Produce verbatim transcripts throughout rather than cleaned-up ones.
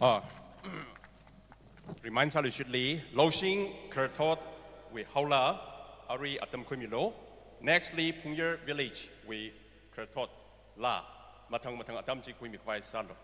ꯑꯥ, remind ꯁꯥꯂꯨꯁꯤꯠꯂꯤ, ꯂꯧꯁꯤꯡ ꯈꯔꯊꯣꯠ we ꯍꯧꯂ ꯑꯔꯨꯏ ꯑꯇꯝ ꯈꯨꯏꯃꯤꯂꯣ꯫ Nextly, ꯄꯨꯡꯌꯔ village we ꯈꯔꯊꯣꯠ ꯂꯥ꯫ ꯃꯊꯪ ꯃꯊꯪ ꯑꯇꯝ ꯆꯤ ꯈꯨꯏꯃꯤ ꯈ꯭ꯋꯥꯏ ꯁꯥꯂꯣ꯫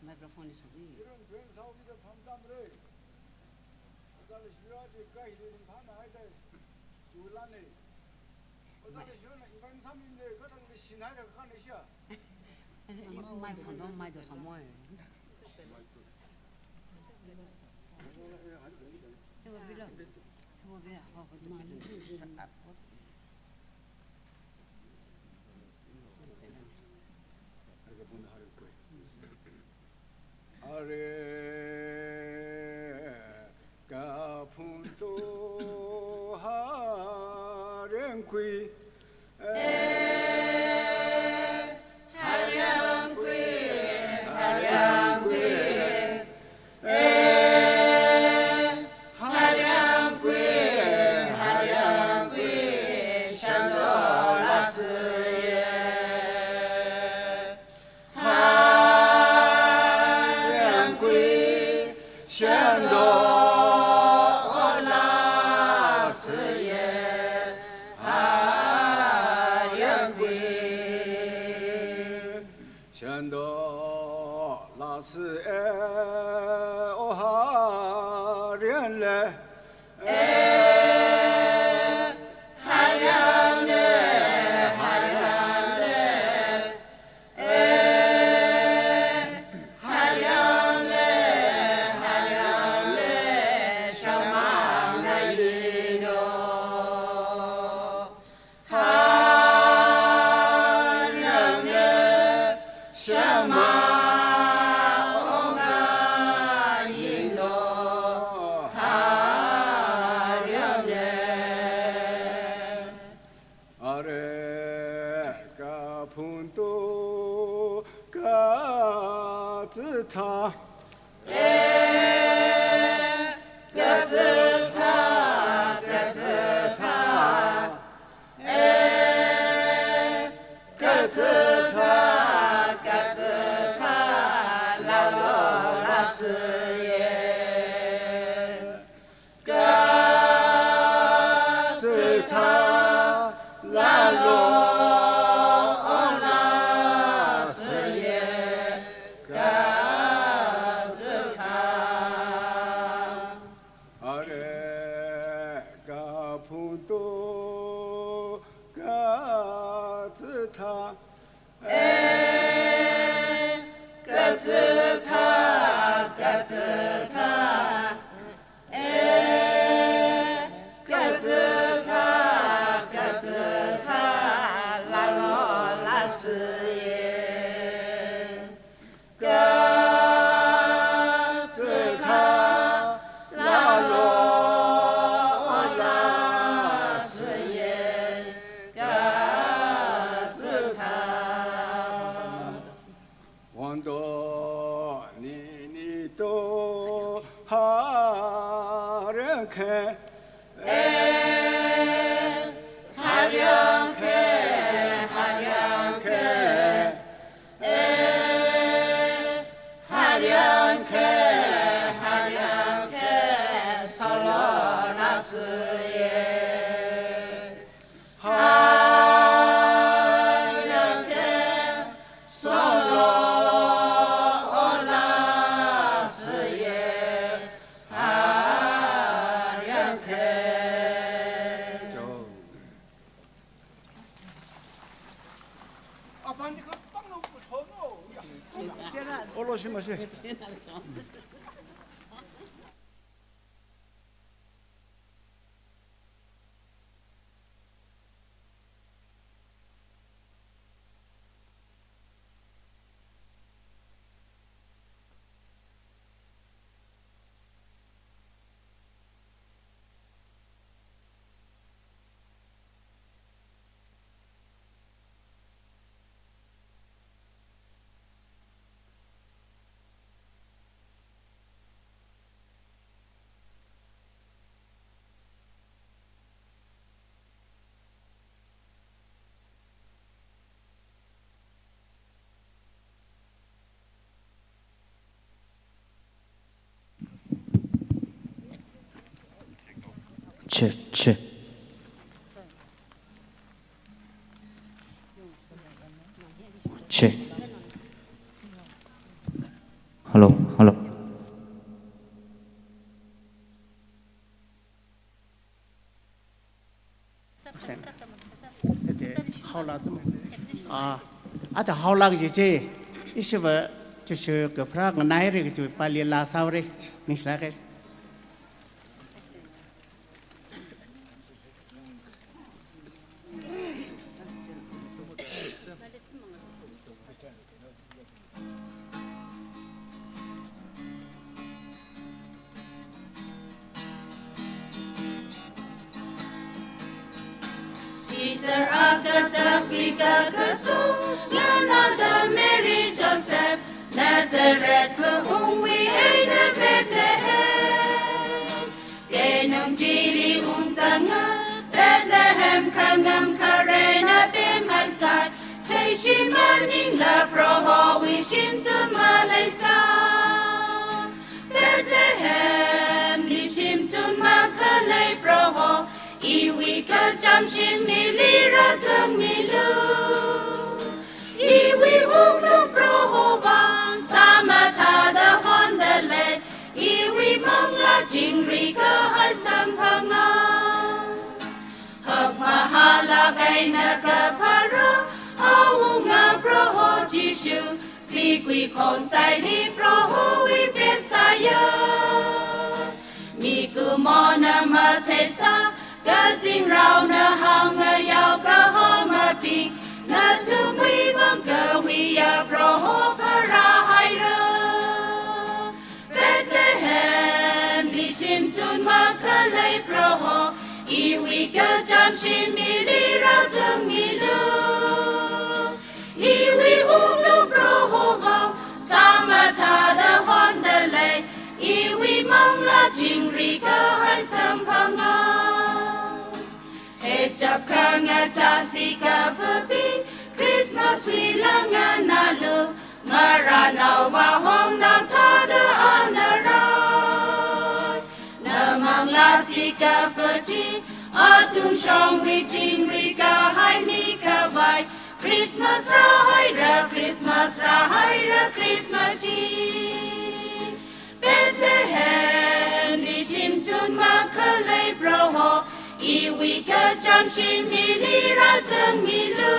Microphone is on. Microphone ꯗꯣ ꯃꯥꯏꯗꯣ ꯁꯝꯃꯣ ꯍꯥꯏꯌꯣ꯫ ꯁꯤꯕꯣ ꯕꯤꯔꯥ, ꯁꯤꯕꯣ ꯕꯤꯔꯥ, ꯍꯣ, ꯍꯣ, ꯑꯗꯨ ꯃꯥꯅꯤ꯫ Hare ꯀꯨꯏ Ni ni to ha re khe, e ha re khe, ha re khe, e ha re khe, ha re khe, so lo na si ye. Check, check. Check. Hello, hello. Ate, haola tu. Ah, ate haola je je. Isiba chuchu ke pra nganai re ke chu pali la saure. Misla ke. Caesar Augustus, we got the soul, Leonardo, Mary, Joseph, Nazareth kha ungwi eina Bethlehem. Keinung chili ungzanga Bethlehem kha ngam kharena pemhaisai. Seishi maningla Prohowui shimchun maleisai. Bethlehem li shimchun makhalei Proho, iwui kacham shim mili razangmilu. Iwui wuklung Proho vang samathāda hondalei, iwui mangla chingri kahai samphanga. Hakmahalak eina kaphara, awunga Proho Jishu, sikui khongsaili Prohowui petsāya. Mikumona matheisā, kazingraona hāngngayao kahomaping, nathumwui vang kawiya Proho pharāhaira. Bethlehem li shimchun makhalei Proho, iwui kacham shim mili razangmilu. Iwui wuklung Proho vang samathāda hondalei, iwui mangla chingri kahai samphanga. He chapkhanga chasi kaphapi, Christmas wui langa nalu, maranaowa hongnao thāda anarai. Namangla si kaphachi, athumshongwui chingri kahai mikhavai, Christmas rāhaira, Christmas rāhaira, Christmas chi. Bethlehem li shimchun makhalei Proho, iwui kacham shim mili razangmilu.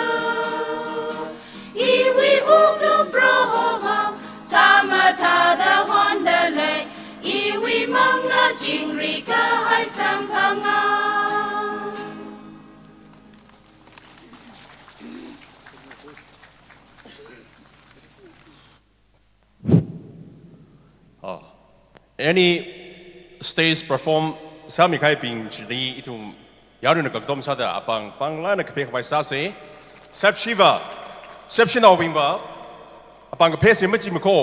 Iwui wuklung Proho vang samathāda hondalei, iwui mangla chingri kahai samphanga. Oh. Any stage perform sāmikahaibing chili ithum yarui eina kakdom sāda apāng pāng lāna kapekhavai sāsa. Sepshiva, sepshinaobingva, ꯑꯄꯥꯡꯒ ꯐꯦꯁꯦ ꯃꯆꯤ ꯃꯈꯣ꯫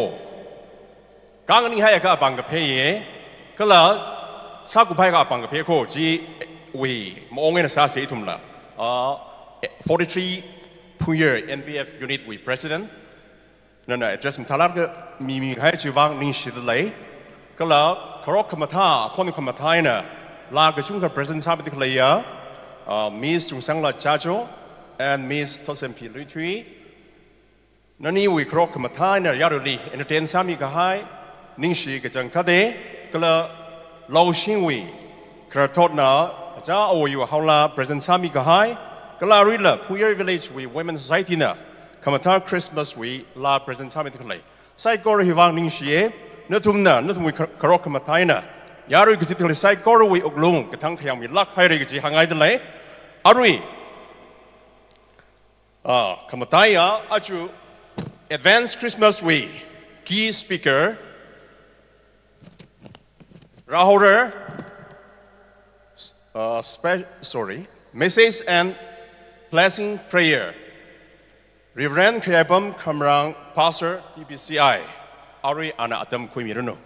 ꯀꯥꯡꯒꯅꯤ ꯍꯥꯏꯔꯒ ꯑꯄꯥꯡꯒ ꯐꯦꯌꯦ꯫ ꯀꯂ ꯁꯥ ꯀꯨꯝꯍꯥꯏꯒ ꯑꯄꯥꯡꯒ ꯐꯦꯈꯣ ꯆꯤ ꯎꯏ ꯃꯑꯣꯡ ꯑꯣꯏꯅ ꯁꯥꯁꯦ ꯏꯊꯨꯝꯂ꯫ Forty three Phuyar N P F unit ꯋꯤ ꯄ꯭ꯔꯦꯁꯤꯗꯦꯟ ꯅꯅ ꯑꯦꯗ꯭ꯔꯦꯁ ꯃꯊꯥꯂꯥꯔꯒ ꯃꯤ ꯃꯤ ꯍꯥꯏ ꯆꯤꯕꯥꯡ ꯅꯤꯡꯁꯤꯗ ꯂꯩ꯫ ꯀꯂ ꯈꯔꯣꯛ ꯈꯃꯊꯥ ꯑꯈꯣꯟ ꯈꯃꯊꯥ ꯍꯥꯏꯅ ꯂꯥꯛꯀ ꯆꯨꯡꯒ ꯄ꯭ꯔꯦꯁꯤꯗꯦꯟ ꯁꯥꯕꯗꯤ ꯈꯂꯩꯌ꯫ ꯃꯤꯁ ꯆꯨꯡꯁꯥꯡꯂꯥ ꯆꯥꯆꯣ and ꯃꯤꯁ ꯊꯣꯁꯦꯝꯐꯤ ꯂꯨꯏꯊꯨꯏ꯫ ꯅꯅꯤꯋꯤ ꯈꯔꯣꯛ ꯈꯃꯊꯥꯏꯅ ꯌꯥꯔꯨꯂꯤ ꯑꯦꯟꯇꯔꯇꯦꯟ ꯁꯥꯃꯤ ꯀꯍꯥꯏ ꯅꯤꯡꯁꯤ ꯀꯆꯪ ꯈꯗꯦ꯫ ꯀꯂ ꯂꯧꯁꯤꯡꯋꯤ ꯈꯔ ꯊꯣꯠꯅ ꯑꯆꯥ ꯑꯋꯣꯏ ꯍꯥꯎꯂꯥ ꯄ꯭ꯔꯦꯖꯦꯟ ꯁꯥꯃꯤ ꯀꯍꯥꯏ꯫ ꯀꯂꯥ ꯔꯨꯏꯂ ꯐꯨꯌꯔ ꯚꯤꯂꯦꯖ ꯋꯤ ꯋꯨꯃꯦꯟ ꯁꯣꯁꯥꯏꯇꯤꯅ ꯈꯃꯊꯥ ꯈ꯭ꯔꯤꯁꯃꯥꯁ ꯋꯤ ꯂꯥ ꯄ꯭ꯔꯦꯖꯦꯟ ꯁꯥꯃꯤ ꯈꯂꯩ꯫ ꯁꯥꯏ ꯀꯣꯔ ꯍꯤꯋꯥꯡ ꯅꯤꯡꯁꯤꯌꯦ꯫ ꯅꯊꯨꯝꯅ ꯅꯊꯨꯝꯋꯤ ꯈꯔ- ꯈꯔꯣꯛ ꯈꯃꯊꯥꯏꯅ ꯌꯥꯔꯨꯏ ꯀꯆꯤ ꯊꯣꯂꯤ ꯁꯥꯏ ꯀꯣꯔ ꯋꯤ ꯎꯛꯂꯨꯡ ꯀꯊꯪ ꯈꯌꯥꯡꯃꯤ ꯂꯥꯛ ꯍꯥꯏꯔꯦ ꯀꯆꯤ ꯍꯪꯉꯥꯏꯗ ꯂꯩ꯫ ꯑꯔꯨꯏ ꯑ, ꯈꯃꯇꯥꯏꯌꯥ ꯑꯆꯨ Advance Christmas Week key speaker ꯔꯥꯍꯧꯔꯔ, ꯑ, spe- sorry, message and blessing prayer, Reverend ꯈꯌꯥꯏꯄꯝ ꯈꯝꯔꯥꯡ, Pastor T B C I, ꯑꯔꯨꯏ ꯑꯅ ꯑꯇꯝ ꯈꯨꯏꯃꯤꯔꯨꯅꯨ꯫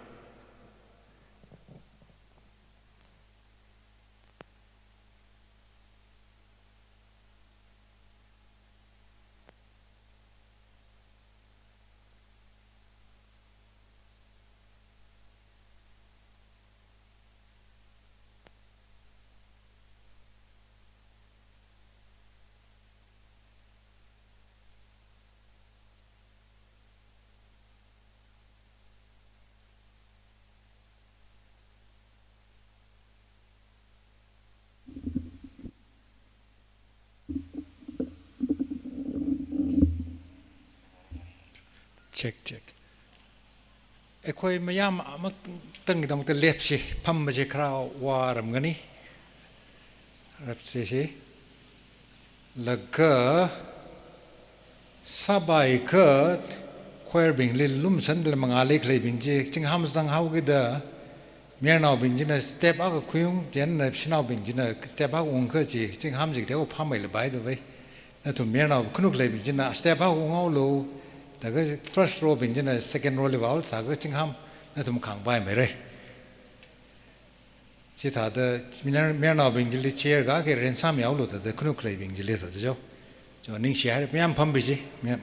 Check, check. ꯑꯩꯈꯣꯏ ꯃꯌꯥꯝ ꯑꯃꯇꯪꯒꯤꯗꯃꯛꯇ ꯂꯦꯞꯁꯤ꯫ ꯐꯝꯕꯁꯦ ꯈꯔ ꯋꯥꯔꯝꯒꯅꯤ꯫ ꯂꯦꯞꯁꯤꯁꯤ꯫ ꯂꯒ ꯁꯥꯕꯥꯏ ꯈ ꯈ꯭ꯋꯥꯏꯔꯕꯤꯡ ꯂꯤꯜ ꯂꯨꯝꯁꯟꯗ ꯃꯉꯥ ꯂꯩꯈ꯭ꯔ ꯂꯩꯕꯤꯡꯁꯤ ꯆꯤꯡꯍꯥꯝ ꯆꯪꯍꯥꯎꯒꯤꯗ ꯃꯦꯔꯅꯥꯎꯕꯤꯡꯁꯤꯅ step ꯑꯒ ꯈꯨꯌꯨꯡ ꯆꯦꯟꯅ ꯁꯤꯅꯥꯎꯕꯤꯡꯁꯤꯅ step ꯑꯒ ꯎꯪꯈ ꯆꯤ ꯆꯤꯡꯍꯥꯝꯁꯤꯒꯗꯤ ꯑꯩꯈꯣꯏ ꯐꯥꯝꯃꯩ ꯂꯕꯥꯏꯗꯕꯩ꯫ ꯅꯠꯇꯨ ꯃꯦꯔꯅꯥꯎ ꯈꯨꯅꯨꯛ ꯂꯩꯕꯤꯡꯁꯤꯅ step ꯑꯒ ꯎꯪꯍꯧꯂꯨ꯫ ꯇꯒ first row ꯕꯤꯡꯁꯤꯅ second row ꯂꯤꯕꯥꯎ ꯊꯥꯒ ꯆꯤꯡꯍꯥꯝ ꯅ ꯑꯗꯨꯝ ꯈꯥꯡꯕ ꯍꯥꯏꯃꯔꯦ꯫ ꯁꯤ ꯊꯥꯗ ꯃꯤꯅꯔ-, ꯃꯤꯔꯅꯥꯎ ꯕꯤꯡꯁꯤꯜꯂꯤ ꯆꯤꯌꯔꯒ ꯀꯩ ꯔꯦꯟꯁꯥꯝ ꯌꯥꯎꯂꯣ ꯊꯥꯗ ꯈꯨꯅꯨ ꯈꯨꯂꯩ ꯕꯤꯡꯁꯤꯜꯂꯤ ꯊꯥꯗ ꯆꯧ꯫ ꯆꯣ ꯅꯤꯡꯁꯤ ꯍꯥꯏꯔ ꯃꯌꯥꯝ ꯐꯝꯕꯤꯁꯤ ꯃꯌꯥꯝ꯫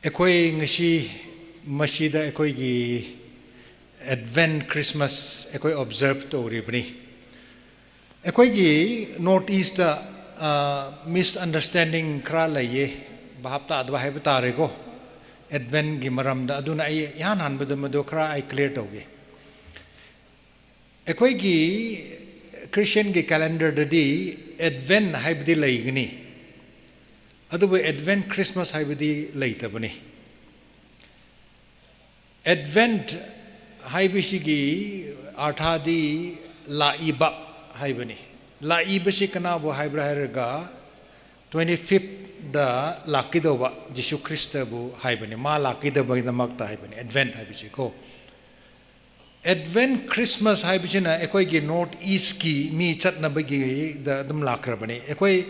ꯑꯩꯈꯣꯏ ꯉꯁꯤ ꯃꯁꯤꯗ ꯑꯩꯈꯣꯏꯒꯤ Advent Christmas ꯑꯩꯈꯣꯏ observe ꯇꯧꯔꯤꯕꯅꯤ꯫ ꯑꯩꯈꯣꯏꯒꯤ North East ꯇ, ꯑ, misunderstanding ꯈꯔ ꯂꯩꯌꯦ, ꯚꯥꯞ ꯇꯥꯗꯕ ꯍꯥꯏꯕ ꯇꯥꯔꯦꯀꯣ, Advent ꯀꯤ ꯃꯔꯝꯗ꯫ ꯑꯗꯨꯅ ꯑꯩ ꯏꯍꯥꯟ ꯍꯥꯟꯕꯗ ꯃꯗꯨ ꯈꯔ ꯑꯩ clear ꯇꯧꯒꯦ꯫ ꯑꯩꯈꯣꯏꯒꯤ Christian ꯒꯤ calendar ꯗꯗꯤ Advent ꯍꯥꯏꯕꯗꯤ ꯂꯩꯒꯅꯤ, ꯑꯗꯨꯕꯨ Advent Christmas ꯍꯥꯏꯕꯗꯤ ꯂꯩꯇꯕꯅꯤ꯫ Advent ꯍꯥꯏꯕꯁꯤꯒꯤ ꯑꯥꯔꯊꯥꯗꯤ ꯂꯥꯛꯏꯕ ꯍꯥꯏꯕꯅꯤ꯫ ꯂꯥꯛꯏꯕꯁꯤ ꯀꯅꯥꯕꯨ ꯍꯥꯏꯕ꯭ꯔꯥ ꯍꯥꯏꯔꯒ, twenty fifth ꯗ ꯂꯥꯛꯀꯗꯧꯕ ꯖꯤꯁꯨ ꯈ꯭ꯔꯤꯁꯇꯕꯨ ꯍꯥꯏꯕꯅꯤ, ꯃꯥ ꯂꯥꯛꯀꯗꯕꯒꯤꯗꯃꯛꯇ ꯍꯥꯏꯕꯅꯤ Advent ꯍꯥꯏꯕꯁꯤ ꯀꯣ꯫ Advent Christmas ꯍꯥꯏꯕꯁꯤꯅ ꯑꯩꯈꯣꯏꯒꯤ North East ꯀꯤ ꯃꯤ ꯆꯠꯅꯕꯒꯤꯗ ꯑꯗꯨꯝ ꯂꯥꯛꯈ꯭ꯔꯕꯅꯤ꯫ ꯑꯩꯈꯣꯏ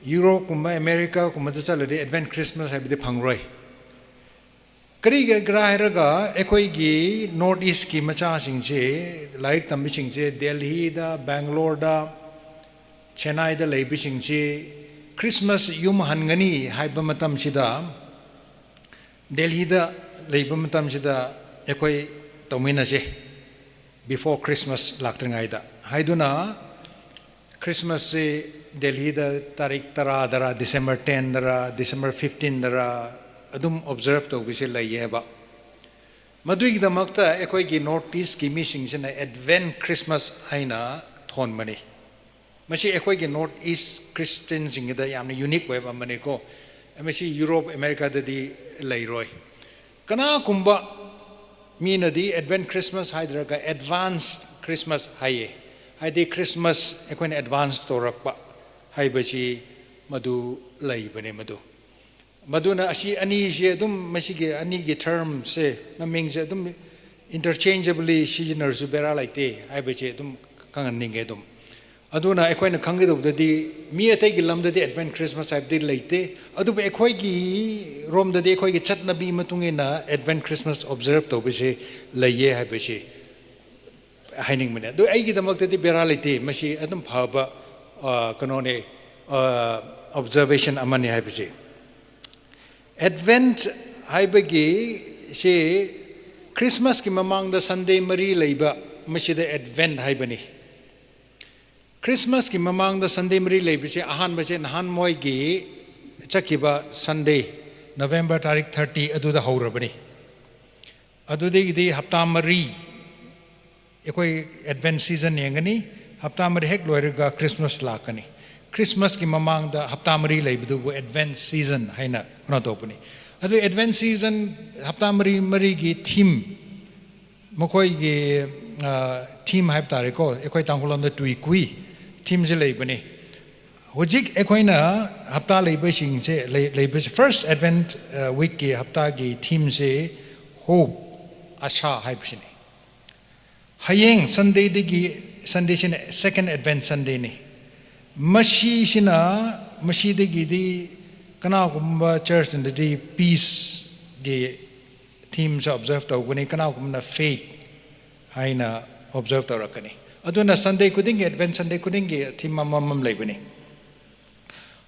ꯌꯨꯔꯣꯞꯀꯨꯝꯕ ꯑꯃꯦꯔꯤꯀꯥꯒꯨꯝꯕꯗ ꯆꯠꯂꯗꯤ Advent Christmas ꯍꯥꯏꯕꯗꯤ ꯐꯪꯔꯣꯏ꯫ ꯀꯔꯤꯒꯤꯔꯥ ꯍꯥꯏꯔꯒ, ꯑꯩꯈꯣꯏꯒꯤ North East ꯀꯤ ꯃꯆꯥꯁꯤꯡꯁꯦ, ꯂꯥꯏꯔꯤꯛ ꯇꯝꯕꯁꯤꯡꯁꯦ ꯗꯦꯜꯍꯤꯗ, ꯕꯦꯡꯒ꯭ꯂꯣꯔꯗ, ꯆꯦꯟꯅꯥꯏꯗ ꯂꯩꯕꯁꯤꯡꯁꯤ Christmas ꯌꯨꯝ ꯍꯟꯒꯅꯤ ꯍꯥꯏꯕ ꯃꯇꯝꯁꯤꯗ, ꯗꯦꯜꯍꯤꯗ ꯂꯩꯕ ꯃꯇꯝꯁꯤꯗ ꯑꯩꯈꯣꯏ ꯇꯧꯃꯤꯟꯅꯁꯦ, before Christmas ꯂꯥꯛꯇ꯭ꯔꯤꯉꯩꯗ ꯍꯥꯏꯗꯨꯅ, Christmas ꯁꯤ ꯗꯦꯜꯍꯤꯗ ꯇꯥꯔꯤꯛ ꯇꯔꯥꯗꯔ, December ten ꯗꯔ, December fifteen ꯗꯔ ꯑꯗꯨꯝ observe ꯇꯧꯕꯁꯦ ꯂꯩꯌꯦꯕ꯫ ꯃꯗꯨꯒꯤꯗꯃꯛꯇ ꯑꯩꯈꯣꯏꯒꯤ North East ꯀꯤ ꯃꯤꯁꯤꯡꯁꯤꯅ Advent Christmas ꯍꯥꯏꯅ ꯊꯣꯟꯕꯅꯤ꯫ ꯃꯁꯤ ꯑꯩꯈꯣꯏꯒꯤ North East Christian ꯁꯤꯡꯒꯤꯗ ꯌꯥꯝꯅ unique ꯑꯣꯏꯕ ꯑꯃꯅꯤꯀꯣ꯫ ꯃꯁꯤ ꯌꯨꯔꯣꯞ, ꯑꯃꯦꯔꯤꯀꯥꯗꯗꯤ ꯂꯩꯔꯣꯏ꯫ ꯀꯅꯥꯒꯨꯝꯕ ꯃꯤꯅꯗꯤ Advent Christmas ꯍꯥꯏꯗ꯭ꯔꯒ Advance Christmas ꯍꯥꯏꯌꯦ꯫ ꯍꯥꯏꯗꯤ Christmas ꯑꯩꯈꯣꯏꯅ advance ꯇꯧꯔꯛꯄ ꯍꯥꯏꯕꯁꯤ ꯃꯗꯨ ꯂꯩꯕꯅꯦ ꯃꯗꯨ꯫ ꯃꯗꯨꯅ ꯑꯁꯤ ꯑꯅꯤꯁꯦ ꯑꯗꯨꯝ, ꯃꯁꯤꯒꯤ ꯑꯅꯤꯒꯤ term ꯁꯦ, ꯃꯃꯤꯡꯁꯦ ꯑꯗꯨꯝ interchangeably ꯁꯤꯖꯤꯟꯅꯔꯁꯨ ꯕꯦꯔꯥ ꯂꯩꯇꯦ ꯍꯥꯏꯕꯁꯦ ꯑꯗꯨꯝ ꯈꯪꯍꯟꯅꯤꯡꯉꯦ ꯑꯗꯨꯝ꯫ ꯑꯗꯨꯅ ꯑꯩꯈꯣꯏꯅ ꯈꯪꯒꯗꯧꯕꯗꯗꯤ, ꯃꯤ ꯑꯇꯩꯒꯤ ꯂꯝꯗꯗꯤ Advent Christmas ꯍꯥꯏꯕꯗꯤ ꯂꯩꯇꯦ, ꯑꯗꯨꯕꯨ ꯑꯩꯈꯣꯏꯒꯤ ꯔꯣꯝꯗꯗꯤ ꯑꯩꯈꯣꯏꯒꯤ ꯆꯠꯅꯕꯤ ꯃꯇꯨꯡ ꯏꯟꯅ Advent Christmas observe ꯇꯧꯕꯁꯦ ꯂꯩꯌꯦ ꯍꯥꯏꯕꯁꯤ ꯍꯥꯏꯅꯤꯡꯕꯅꯦ꯫ ꯑꯗꯨ ꯑꯩꯒꯤꯗꯃꯛꯇꯗꯤ ꯕꯦꯔꯥ ꯂꯩꯇꯦ, ꯃꯁꯤ ꯑꯗꯨꯝ ꯐꯕ, ꯑ, ꯀꯩꯅꯣꯅꯦ, ꯑ, observation ꯑꯃꯅꯤ ꯍꯥꯏꯕꯁꯦ꯫ Advent ꯍꯥꯏꯕꯒꯤ ꯁꯤ Christmasꯀꯤ ꯃꯃꯥꯡꯗ Sunday ꯃꯔꯤ ꯂꯩꯕ, ꯃꯁꯤꯗ Advent ꯍꯥꯏꯕꯅꯤ꯫ Christmasꯀꯤ ꯃꯃꯥꯡꯗ Sunday ꯃꯔꯤ ꯂꯩꯕꯁꯦ, ꯑꯍꯥꯟꯕꯁꯦ ꯅꯍꯥꯟ ꯃꯣꯏꯒꯤ ꯆꯠꯈꯤꯕ Sunday, November ꯇꯥꯔꯤꯛ thirty ꯑꯗꯨꯗ ꯍꯧꯔꯕꯅꯤ꯫ ꯑꯗꯨꯗꯒꯤꯗꯤ ꯍꯞꯇꯥ ꯃꯔꯤ ꯑꯩꯈꯣꯏ Advent season ꯌꯦꯡꯒꯅꯤ꯫ ꯍꯞꯇꯥ ꯃꯔꯤ ꯍꯦꯛ ꯂꯣꯏꯔꯒ Christmas ꯂꯥꯛꯀꯅꯤ꯫ Christmasꯀꯤ ꯃꯃꯥꯡꯗ ꯍꯞꯇꯥ ꯃꯔꯤ ꯂꯩꯕꯗꯨꯕꯨ Advent season ꯍꯥꯏꯅ ꯀꯩꯅꯣ ꯇꯧꯕꯅꯤ꯫ ꯑꯗꯨ Advent season ꯍꯞꯇꯥ ꯃꯔꯤ ꯃꯔꯤꯒꯤ theme, ꯃꯈꯣꯏꯒꯤ, ꯑ, theme ꯍꯥꯏꯕ ꯇꯥꯔꯦꯀꯣ, ꯑꯩꯈꯣꯏ ꯇꯥꯡꯈꯨꯜ ꯂꯣꯟꯗ ꯇꯨꯏ ꯀꯨꯏ themeꯁꯦ ꯂꯩꯕꯅꯤ꯫ ꯍꯧꯖꯤꯛ ꯑꯩꯈꯣꯏꯅ ꯍꯞꯇꯥ ꯂꯩꯕꯁꯤꯡꯁꯦ, ꯂꯩ-, ꯂꯩꯕꯁꯦ, first Advent, ꯑ, weekꯀꯤ ꯍꯞꯇꯥꯒꯤ themeꯁꯦ hope, ꯑꯁꯥ ꯍꯥꯏꯕꯁꯤꯅꯤ꯫ ꯍꯌꯦꯡ Sundayꯗꯒꯤ, Sundayꯁꯤꯅ second Advent Sundayꯅꯤ꯫ ꯃꯁꯤꯁꯤꯅ, ꯃꯁꯤꯗꯒꯤꯗꯤ ꯀꯅꯥꯒꯨꯝꯕ churchꯅꯗꯤ peaceꯒꯤ themeꯁꯦ observe ꯇꯧꯒꯅꯤ, ꯀꯅꯥꯒꯨꯝꯕꯅ faith ꯍꯥꯏꯅ observe ꯇꯧꯔꯛꯀꯅꯤ꯫ ꯑꯗꯨꯅ Sunday ꯈꯨꯗꯤꯡꯒꯤ, Advent Sunday ꯈꯨꯗꯤꯡꯒꯤ theme ꯑꯃꯃꯝ ꯂꯩꯕꯅꯤ꯫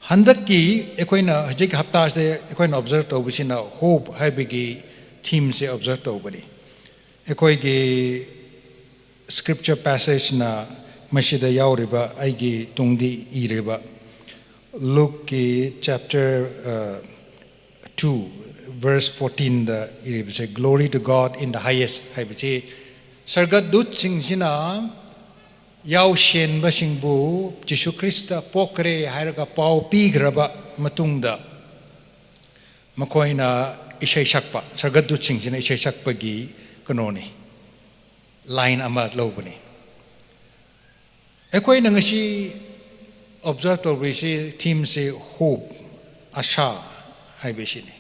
ꯍꯟꯗꯛꯀꯤ ꯑꯩꯈꯣꯏꯅ ꯍꯧꯖꯤꯛ ꯍꯞꯇꯥꯁꯦ ꯑꯩꯈꯣꯏꯅ observe ꯇꯧꯕꯁꯤꯅ hope ꯍꯥꯏꯕꯒꯤ themeꯁꯦ observe ꯇꯧꯕꯅꯤ꯫ ꯑꯩꯈꯣꯏꯒꯤ scripture passageꯅ ꯃꯁꯤꯗ ꯌꯥꯎꯔꯤꯕ, ꯑꯩꯒꯤ ꯇꯨꯡꯗꯤ ꯏꯔꯤꯕ Lukeꯀꯤ chapter, ꯑ, two verse fourteenꯗ ꯏꯔꯤꯕꯁꯦ, "Glory to God in the highest" ꯍꯥꯏꯕꯁꯤ ꯁꯔꯒꯗꯨꯠꯁꯤꯡꯁꯤꯅ ꯌꯥꯎꯁꯦꯟꯕꯁꯤꯡꯕꯨ ꯖꯤꯁꯨ ꯈ꯭ꯔꯤꯁꯇ ꯄꯣꯛꯈ꯭ꯔꯦ ꯍꯥꯏꯔꯒ ꯄꯥꯎ ꯄꯤꯈ꯭ꯔꯕ ꯃꯇꯨꯡꯗ ꯃꯈꯣꯏꯅ ꯏꯁꯩ ꯁꯛꯄ, ꯁꯔꯒꯗꯨꯠꯁꯤꯡꯁꯤꯅ ꯏꯁꯩ ꯁꯛꯄꯒꯤ ꯀꯩꯅꯣꯅꯤ, line ꯑꯃ ꯂꯧꯕꯅꯤ꯫ ꯑꯩꯈꯣꯏꯅ ꯉꯁꯤ observe ꯇꯧꯔꯤꯁꯤ themeꯁꯤ hope, ꯑꯁꯥ ꯍꯥꯏꯕꯁꯤꯅꯤ꯫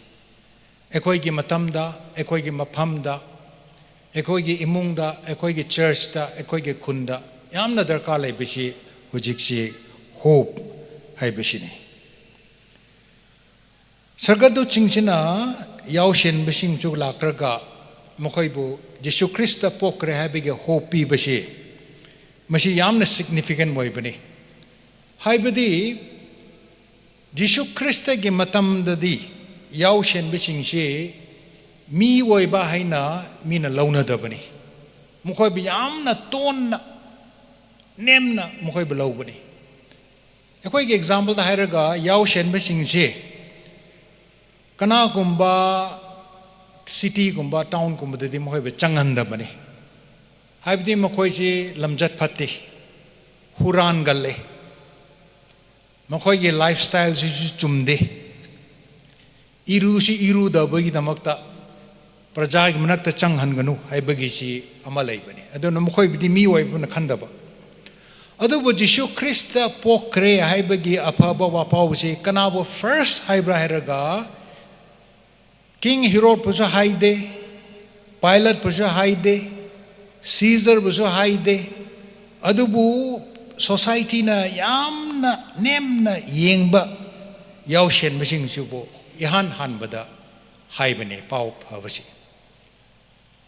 ꯑꯩꯈꯣꯏꯒꯤ ꯃꯇꯝꯗ, ꯑꯩꯈꯣꯏꯒꯤ ꯃꯐꯝꯗ, ꯑꯩꯈꯣꯏꯒꯤ ꯏꯃꯨꯡꯗ, ꯑꯩꯈꯣꯏꯒꯤ churchꯇ, ꯑꯩꯈꯣꯏꯒꯤ ꯈꯨꯟꯗ ꯌꯥꯝꯅ ꯗꯔꯀꯥꯔ ꯂꯩꯕꯁꯤ ꯍꯧꯖꯤꯛꯁꯤ hope ꯍꯥꯏꯕꯁꯤꯅꯤ꯫ ꯁꯔꯒꯗꯨꯠꯁꯤꯡꯁꯤꯅ ꯌꯥꯎꯁꯦꯟꯕꯁꯤꯡꯁꯨ ꯂꯥꯛꯂꯒ ꯃꯈꯣꯏꯕꯨ ꯖꯤꯁꯨ ꯈ꯭ꯔꯤꯁꯇ ꯄꯣꯛꯈ꯭ꯔꯦ ꯍꯥꯏꯕꯒꯤ hope ꯄꯤꯕꯁꯤ, ꯃꯁꯤ ꯌꯥꯝꯅ significant ꯑꯣꯏꯕꯅꯤ꯫ ꯍꯥꯏꯕꯗꯤ ꯖꯤꯁꯨ ꯈ꯭ꯔꯤꯁꯇꯒꯤ ꯃꯇꯝꯗꯗꯤ ꯌꯥꯎꯁꯦꯟꯕꯁꯤꯡꯁꯤ ꯃꯤ ꯑꯣꯏꯕ ꯍꯥꯏꯅ ꯃꯤꯅ ꯂꯧꯅꯗꯕꯅꯤ꯫ ꯃꯈꯣꯏꯕꯨ ꯌꯥꯝꯅ ꯇꯣꯟꯅ, ꯅꯦꯝꯅ ꯃꯈꯣꯏꯕꯨ ꯂꯧꯕꯅꯤ꯫ ꯑꯩꯈꯣꯏꯒꯤ exampleꯗ ꯍꯥꯏꯔꯒ, ꯌꯥꯎꯁꯦꯟꯕꯁꯤꯡꯁꯤ ꯀꯅꯥꯒꯨꯝꯕ cityꯒꯨꯝꯕ townꯒꯨꯝꯕꯗꯗꯤ ꯃꯈꯣꯏꯕꯨ ꯆꯪꯍꯟꯗꯕꯅꯤ꯫ ꯍꯥꯏꯕꯗꯤ ꯃꯈꯣꯏꯁꯤ ꯂꯝꯆꯠ ꯐꯠꯇꯦ, ꯍꯨꯔꯥꯟꯒꯜꯂꯦ, ꯃꯈꯣꯏꯒꯤ lifestyleꯁꯤꯁꯨ ꯆꯨꯝꯗꯦ, ꯏꯔꯨꯁꯤ ꯏꯔꯨꯗꯕꯒꯤꯗꯃꯛꯇ ꯄ꯭ꯔꯖꯥꯒꯤ ꯃꯅꯥꯛꯇ ꯆꯪꯍꯟꯒꯅꯨ ꯍꯥꯏꯕꯒꯤꯁꯤ ꯑꯃ ꯂꯩꯕꯅꯤ꯫ ꯑꯗꯨꯅ ꯃꯈꯣꯏꯕꯨꯗꯤ ꯃꯤ ꯑꯣꯏꯕꯅ ꯈꯟꯗꯕ꯫ ꯑꯗꯨꯕꯨ ꯖꯤꯁꯨ ꯈ꯭ꯔꯤꯁꯇ ꯄꯣꯛꯈ꯭ꯔꯦ ꯍꯥꯏꯕꯒꯤ ꯑꯐꯕ ꯋꯥꯄꯥꯎꯁꯤ ꯀꯅꯥꯕꯨ first ꯍꯥꯏꯕ꯭ꯔꯥ ꯍꯥꯏꯔꯒ, King ꯍꯤꯔꯣꯗꯄꯨꯁꯨ ꯍꯥꯏꯗꯦ, ꯄꯥꯏꯂꯠꯄꯨꯁꯨ ꯍꯥꯏꯗꯦ, ꯁꯤꯖꯔꯕꯨꯁꯨ ꯍꯥꯏꯗꯦ꯫ ꯑꯗꯨꯕꯨ societyꯅ ꯌꯥꯝꯅ ꯅꯦꯝꯅ ꯌꯦꯡꯕ ꯌꯥꯎꯁꯦꯟꯕꯁꯤꯡꯁꯤꯕꯨ ꯏꯍꯥꯟ ꯍꯥꯟꯕꯗ ꯍꯥꯏꯕꯅꯦ ꯄꯥꯎ ꯐꯕꯁꯤ꯫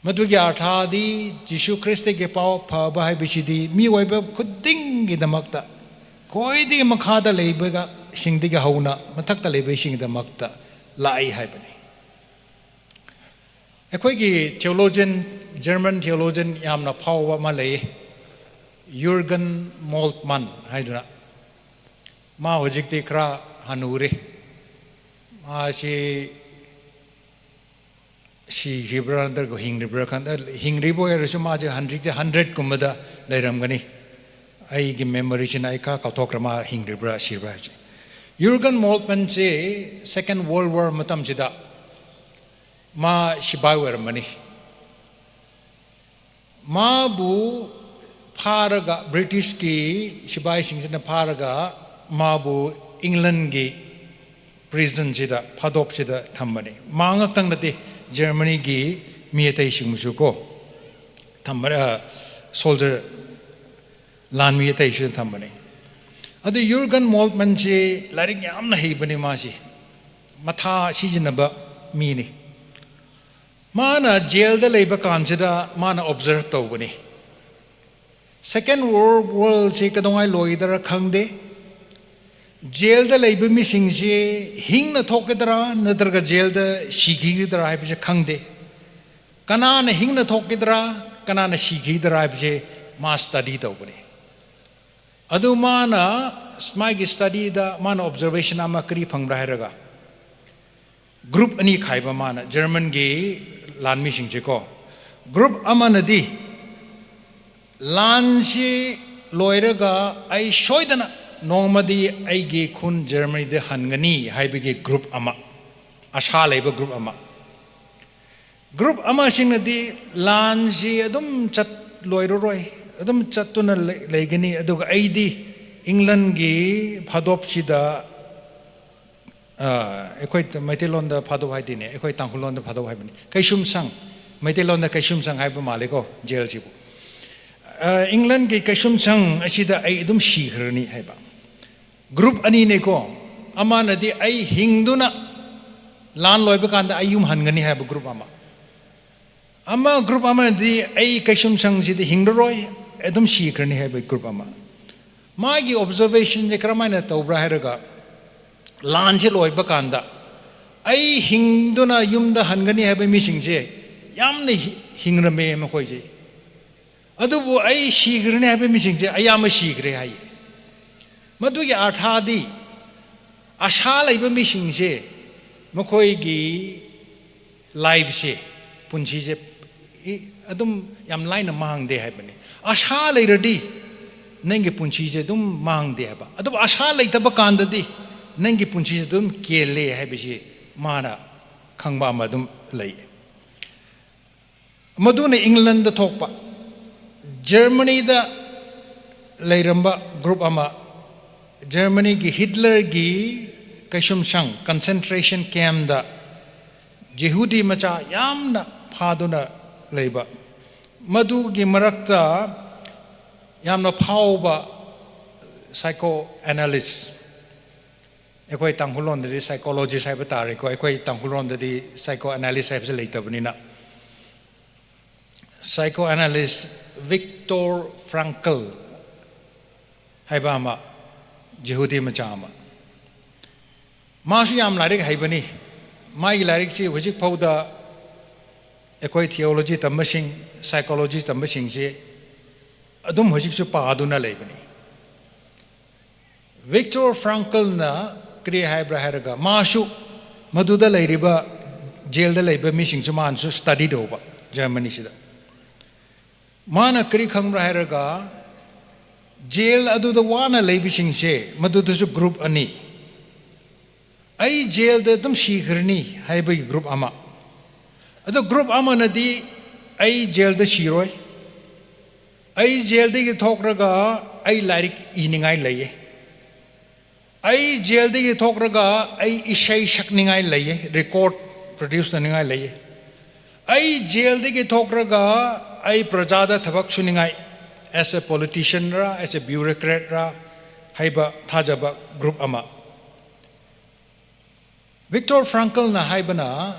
ꯃꯗꯨꯒꯤ ꯑꯔꯊꯥꯗꯤ ꯖꯤꯁꯨ ꯈ꯭ꯔꯤꯁꯇꯒꯤ ꯄꯥꯎ ꯐꯕ ꯍꯥꯏꯕꯁꯤꯗꯤ ꯃꯤꯑꯣꯏꯕ ꯈꯨꯗꯤꯡꯒꯤꯗꯃꯛꯇ, ꯈ꯭ꯋꯥꯏꯗꯒꯤ ꯃꯈꯥꯗ ꯂꯩꯕꯒ ꯁꯤꯡꯗꯒꯤ ꯍꯧꯅ ꯃꯊꯛꯇ ꯂꯩꯕꯁꯤꯡꯒꯤꯗꯃꯛꯇ ꯂꯥꯛꯏ ꯍꯥꯏꯕꯅꯤ꯫ ꯑꯩꯈꯣꯏꯒꯤ theologian, German theologian ꯌꯥꯝꯅ ꯐꯥꯎꯕ ꯑꯃ ꯂꯩ, Jürgen Moltmann ꯍꯥꯏꯗꯨꯅ꯫ ꯃꯥ ꯍꯧꯖꯤꯛꯇꯤ ꯈꯔ ꯍꯅꯨꯔꯦ꯫ ꯃꯥꯁꯤ ꯁꯤꯈꯤꯕ꯭ꯔꯥ ꯅꯠꯇ꯭ꯔꯒ ꯍꯤꯡꯂꯤꯕ꯭ꯔꯥ ꯈꯪꯗꯦ꯫ ꯍꯤꯡꯂꯤꯕ ꯑꯣꯏꯔꯁꯨ ꯃꯥꯁꯦ ꯍꯧꯖꯤꯛꯇꯤ hundredꯀꯨꯝꯕꯗ ꯂꯩꯔꯝꯒꯅꯤ꯫ ꯑꯩꯒꯤ memoryꯁꯤꯅ ꯑꯩ ꯈꯔ ꯀꯥꯎꯊꯣꯛꯈ꯭ꯔꯦ, ꯃꯥ ꯍꯤꯡꯂꯤꯕ꯭ꯔꯥ ꯁꯤꯕ꯭ꯔꯥ ꯍꯥꯏꯕꯁꯦ꯫ Jürgen Moltmannꯁꯦ Second World War ꯃꯇꯝꯁꯤꯗ ꯃꯥ ꯁꯤꯕꯥꯏ ꯑꯣꯏꯔꯝꯕꯅꯤ꯫ ꯃꯥꯕꯨ ꯐꯥꯔꯒ, Britishꯀꯤ ꯁꯤꯕꯥꯏꯁꯤꯡꯁꯤꯅ ꯐꯥꯔꯒ ꯃꯥꯕꯨ Englandꯒꯤ prisonꯁꯤꯗ, ꯐꯥꯗꯣꯞꯁꯤꯗ ꯊꯝꯕꯅꯤ꯫ ꯃꯥ ꯉꯥꯛꯇꯪ ꯅꯠꯇꯦ, Germanyꯒꯤ ꯃꯤ ꯑꯇꯩꯁꯤꯡꯕꯨꯁꯨ ꯀꯣ ꯊꯝꯕ, ꯑ, soldier꯫ ꯂꯥꯟꯃꯤ ꯑꯇꯩꯁꯨ ꯊꯝꯕꯅꯤ꯫ ꯑꯗꯨ ꯌꯨꯔꯒꯟ ꯃꯣꯜꯠꯃꯟꯁꯤ ꯂꯥꯏꯔꯤꯛ ꯌꯥꯝꯅ ꯍꯩꯕꯅꯤ꯫ ꯃꯥꯁꯤ ꯃꯊꯥ ꯁꯤꯖꯤꯟꯅꯕ ꯃꯤꯅꯤ꯫ ꯃꯥꯅ ꯖꯦꯜꯗ ꯂꯩꯕ ꯀꯥꯟꯁꯤꯗ ꯃꯥꯅ ꯑꯣꯕꯖꯔꯞ ꯇꯧꯕꯅꯤ꯫ ꯁꯦꯀꯦꯟ ꯋꯥꯔꯜ ꯋꯥꯔꯁꯤ ꯀꯩꯗꯧꯉꯥꯏ ꯂꯣꯏꯗꯔ ꯈꯪꯗꯦ꯫ ꯖꯦꯜꯗ ꯂꯩꯕ ꯃꯤꯁꯤꯡꯁꯤ ꯍꯤꯡꯅ ꯊꯣꯛꯀꯗ꯭ꯔꯥ ꯅꯠꯇ꯭ꯔꯒ ꯖꯦꯜꯗ ꯁꯤꯈꯤꯒꯗ꯭ꯔꯥ ꯍꯥꯏꯕꯁꯦ ꯈꯪꯗꯦ꯫ ꯀꯅꯥꯅ ꯍꯤꯡꯅ ꯊꯣꯛꯀꯗ꯭ꯔꯥ, ꯀꯅꯥꯅ ꯁꯤꯈꯤꯒꯗ꯭ꯔꯥ ꯍꯥꯏꯕꯁꯦ ꯃꯥ ꯁ꯭ꯇꯗꯤ ꯇꯧꯕꯅꯤ꯫ ꯑꯗꯨ ꯃꯥꯅ, ꯃꯥꯒꯤ ꯁ꯭ꯇꯗꯤꯗ ꯃꯥꯅ ꯑꯣꯕꯖꯔꯕꯦꯁꯟ ꯑꯃ ꯀꯔꯤ ꯐꯪꯕ꯭ꯔꯥ ꯍꯥꯏꯔꯒ, ꯒ꯭ꯔꯨꯞ ꯑꯅꯤ ꯈꯥꯏꯕ ꯃꯥꯅ, ꯖꯔꯃꯟꯒꯤ ꯂꯥꯟꯃꯤꯁꯤꯡꯁꯦꯀꯣ꯫ ꯒ꯭ꯔꯨꯞ ꯑꯃꯅꯗꯤ, "ꯂꯥꯟꯁꯤ ꯂꯣꯏꯔꯒ ꯑꯩ ꯁꯣꯏꯗꯅ ꯅꯣꯡꯃꯗꯤ ꯑꯩꯒꯤ ꯈꯨꯟ ꯖꯔꯃꯅꯤꯗ ꯍꯟꯒꯅꯤ" ꯍꯥꯏꯕꯒꯤ ꯒ꯭ꯔꯨꯞ ꯑꯃ, ꯑꯁꯥ ꯂꯩꯕ ꯒ꯭ꯔꯨꯞ ꯑꯃ꯫ ꯒ꯭ꯔꯨꯞ ꯑꯃꯁꯤꯡꯅꯗꯤ, "ꯂꯥꯟꯁꯤ ꯑꯗꯨꯝ ꯆꯠꯂꯣꯏꯔꯔꯣꯏ, ꯑꯗꯨꯝ ꯆꯠꯇꯨꯅ ꯂꯩ-, ꯂꯩꯒꯅꯤ, ꯑꯗꯨꯒ ꯑꯩꯗꯤ ꯏꯪꯂꯟꯒꯤ ꯐꯥꯗꯣꯞꯁꯤꯗ", ꯑ, ꯑꯩꯈꯣꯏ ꯃꯩꯇꯩꯂꯣꯟꯗ ꯐꯥꯗꯣꯞ ꯍꯥꯏꯗꯦꯅꯦ, ꯑꯩꯈꯣꯏ ꯇꯥꯡꯈꯨꯜꯂꯣꯟꯗ ꯐꯥꯗꯣꯞ ꯍꯥꯏꯕꯅꯤ, ꯀꯩꯁꯨꯝꯁꯪ, ꯃꯩꯇꯩꯂꯣꯟꯗ ꯀꯩꯁꯨꯝꯁꯪ ꯍꯥꯏꯕ ꯃꯥꯜꯂꯦꯀꯣ, ꯖꯦꯜꯁꯤꯕꯨ꯫ ꯑ, "ꯏꯪꯂꯟꯒꯤ ꯀꯩꯁꯨꯝꯁꯪ ꯑꯁꯤꯗ ꯑꯩ ꯑꯗꯨꯝ ꯁꯤꯈ꯭ꯔꯅꯤ" ꯍꯥꯏꯕ꯫ ꯒ꯭ꯔꯨꯞ ꯑꯅꯤꯅꯦꯀꯣ꯫ ꯑꯃꯅꯗꯤ, "ꯑꯩ ꯍꯤꯡꯗꯨꯅ ꯂꯥꯟ ꯂꯣꯏꯕ ꯀꯥꯟꯗ ꯑꯩ ꯌꯨꯝ ꯍꯟꯒꯅꯤ" ꯍꯥꯏꯕ ꯒ꯭ꯔꯨꯞ ꯑꯃ꯫ ꯑꯃ, ꯒ꯭ꯔꯨꯞ ꯑꯃꯅꯗꯤ, "ꯑꯩ ꯀꯩꯁꯨꯝꯁꯪꯁꯤꯗꯤ ꯍꯤꯡꯂꯔꯣꯏ, ꯑꯗꯨꯝ ꯁꯤꯈ꯭ꯔꯅꯤ" ꯍꯥꯏꯕ ꯒ꯭ꯔꯨꯞ ꯑꯃ꯫ ꯃꯥꯒꯤ ꯑꯣꯕꯖꯔꯕꯦꯁꯟꯁꯦ ꯀꯔꯝꯍꯥꯏꯅ ꯇꯧꯕ꯭ꯔꯥ ꯍꯥꯏꯔꯒ, ꯂꯥꯟꯁꯦ ꯂꯣꯏꯕ ꯀꯥꯟꯗ ꯑꯩ ꯍꯤꯡꯗꯨꯅ ꯌꯨꯝꯗ ꯍꯟꯒꯅꯤ ꯍꯥꯏꯕ ꯃꯤꯁꯤꯡꯁꯦ ꯌꯥꯝꯅ ꯍꯤ-, ꯍꯤꯡꯔꯝꯃꯦ ꯃꯈꯣꯏꯁꯦ꯫ ꯑꯗꯨꯕꯨ ꯑꯩ ꯁꯤꯈ꯭ꯔꯅꯤ ꯍꯥꯏꯕ ꯃꯤꯁꯤꯡꯁꯦ ꯑꯌꯥꯝꯕ ꯁꯤꯈ꯭ꯔꯦ ꯍꯥꯏꯌꯦ꯫ ꯃꯗꯨꯒꯤ ꯑꯥꯔꯊꯥꯗꯤ, ꯑꯁꯥ ꯂꯩꯕ ꯃꯤꯁꯤꯡꯁꯦ ꯃꯈꯣꯏꯒꯤ ꯂꯥꯏꯐꯁꯦ, ꯄꯨꯟꯁꯤꯁꯦ, ꯏ-, ꯑꯗꯨꯝ ꯌꯥꯝ ꯂꯥꯏꯅ ꯃꯥꯡꯗꯦ ꯍꯥꯏꯕꯅꯤ꯫ ꯑꯁꯥ ꯂꯩꯔꯗꯤ ꯅꯪꯒꯤ ꯄꯨꯟꯁꯤꯁꯦ ꯑꯗꯨꯝ ꯃꯥꯡꯗꯦ ꯍꯥꯏꯕ꯫ ꯑꯗꯨꯕꯨ ꯑꯁꯥ ꯂꯩꯇꯕ ꯀꯥꯟꯗꯗꯤ ꯅꯪꯒꯤ ꯄꯨꯟꯁꯤꯁꯦ ꯑꯗꯨꯝ ꯀꯦꯜꯂꯦ ꯍꯥꯏꯕꯁꯤ ꯃꯥꯅ ꯈꯪꯕ ꯑꯃ ꯑꯗꯨꯝ ꯂꯩꯌꯦ꯫ ꯃꯗꯨꯅ ꯏꯪꯂꯟꯗ ꯊꯣꯛꯄ꯫ ꯖꯔꯃꯅꯤꯗ ꯂꯩꯔꯝꯕ ꯒ꯭ꯔꯨꯞ ꯑꯃ, ꯖꯔꯃꯅꯤꯒꯤ ꯍꯤꯠꯂꯔꯒꯤ ꯀꯩꯁꯨꯝꯁꯪ, ꯀꯟꯁꯦꯟꯇ꯭ꯔꯦꯁꯟ ꯀꯦꯝꯗ ꯖꯤꯍꯨꯗꯤ ꯃꯆꯥ ꯌꯥꯝꯅ ꯐꯥꯗꯨꯅ ꯂꯩꯕ꯫ ꯃꯗꯨꯒꯤ ꯃꯔꯛꯇ ꯌꯥꯝꯅ ꯐꯥꯎꯕ psychoanalyst, ꯑꯩꯈꯣꯏ ꯇꯥꯡꯈꯨꯜ ꯂꯣꯟꯗꯗꯤ psychologist ꯍꯥꯏꯕ ꯇꯥꯔꯦꯀꯣ, ꯑꯩꯈꯣꯏ ꯇꯥꯡꯈꯨꯜ ꯂꯣꯟꯗꯗꯤ psychoanalyst ꯍꯥꯏꯕꯁꯦ ꯂꯩꯇꯕꯅꯤꯅ, psychoanalyst Viktor Frankl ꯍꯥꯏꯕ ꯑꯃ, ꯖꯤꯍꯨꯗꯤ ꯃꯆꯥ ꯑꯃ, ꯃꯥꯁꯨ ꯌꯥꯝ ꯂꯥꯏꯔꯤꯛ ꯍꯩꯕꯅꯤ꯫ ꯃꯥꯒꯤ ꯂꯥꯏꯔꯤꯛꯁꯤ ꯍꯧꯖꯤꯛ ꯐꯥꯎꯗ ꯑꯩꯈꯣꯏ theology ꯇꯝꯕꯁꯤꯡ, psychology ꯇꯝꯕꯁꯤꯡꯁꯤ ꯑꯗꯨꯝ ꯍꯧꯖꯤꯛꯁꯨ ꯄꯥꯗꯨꯅ ꯂꯩꯕꯅꯤ꯫ Viktor Franklꯅ ꯀꯔꯤ ꯍꯥꯏꯕ꯭ꯔꯥ ꯍꯥꯏꯔꯒ, ꯃꯥꯁꯨ ꯃꯗꯨꯗ ꯂꯩꯔꯤꯕ, ꯖꯦꯜꯗ ꯂꯩꯕ ꯃꯤꯁꯤꯡꯁꯨ ꯃꯥꯅꯁꯨ study ꯇꯧꯕ, ꯖꯔꯃꯅꯤꯁꯤꯗ꯫ ꯃꯥꯅ ꯀꯔꯤ ꯈꯪꯕ꯭ꯔꯥ ꯍꯥꯏꯔꯒ, ꯖꯦꯜ ꯑꯗꯨꯗ ꯋꯥꯅ ꯂꯩꯕꯁꯤꯡꯁꯦ, ꯃꯗꯨꯗꯁꯨ group ꯑꯅꯤ, "ꯑꯩ ꯖꯦꯜꯗ ꯑꯗꯨꯝ ꯁꯤꯈ꯭ꯔꯅꯤ" ꯍꯥꯏꯕꯒꯤ group ꯑꯃ, ꯑꯗꯣ group ꯑꯃꯅꯗꯤ, "ꯑꯩ ꯖꯦꯜꯗ ꯁꯤꯔꯣꯏ, ꯑꯩ ꯖꯦꯜꯗꯒꯤ ꯊꯣꯛꯂꯒ ꯑꯩ ꯂꯥꯏꯔꯤꯛ ꯏꯅꯤꯡꯉꯥꯏ ꯂꯩꯌꯦ, ꯑꯩ ꯖꯦꯜꯗꯒꯤ ꯊꯣꯛꯂꯒ ꯑꯩ ꯏꯁꯩ ꯁꯛꯅꯤꯡꯉꯥꯏ ꯂꯩꯌꯦ, record produce ꯇꯧꯅꯤꯡꯉꯥꯏ ꯂꯩꯌꯦ, ꯑꯩ ꯖꯦꯜꯗꯒꯤ ꯊꯣꯛꯂꯒ ꯑꯩ ꯄ꯭ꯔꯖꯥꯗ ꯊꯕꯛ ꯁꯨꯅꯤꯡꯉꯥꯏ, as a politician ꯔ, as a bureaucrat ꯔ" ꯍꯥꯏꯕ ꯊꯥꯖꯕ group ꯑꯃ꯫ Viktor Franklꯅ ꯍꯥꯏꯕꯅ,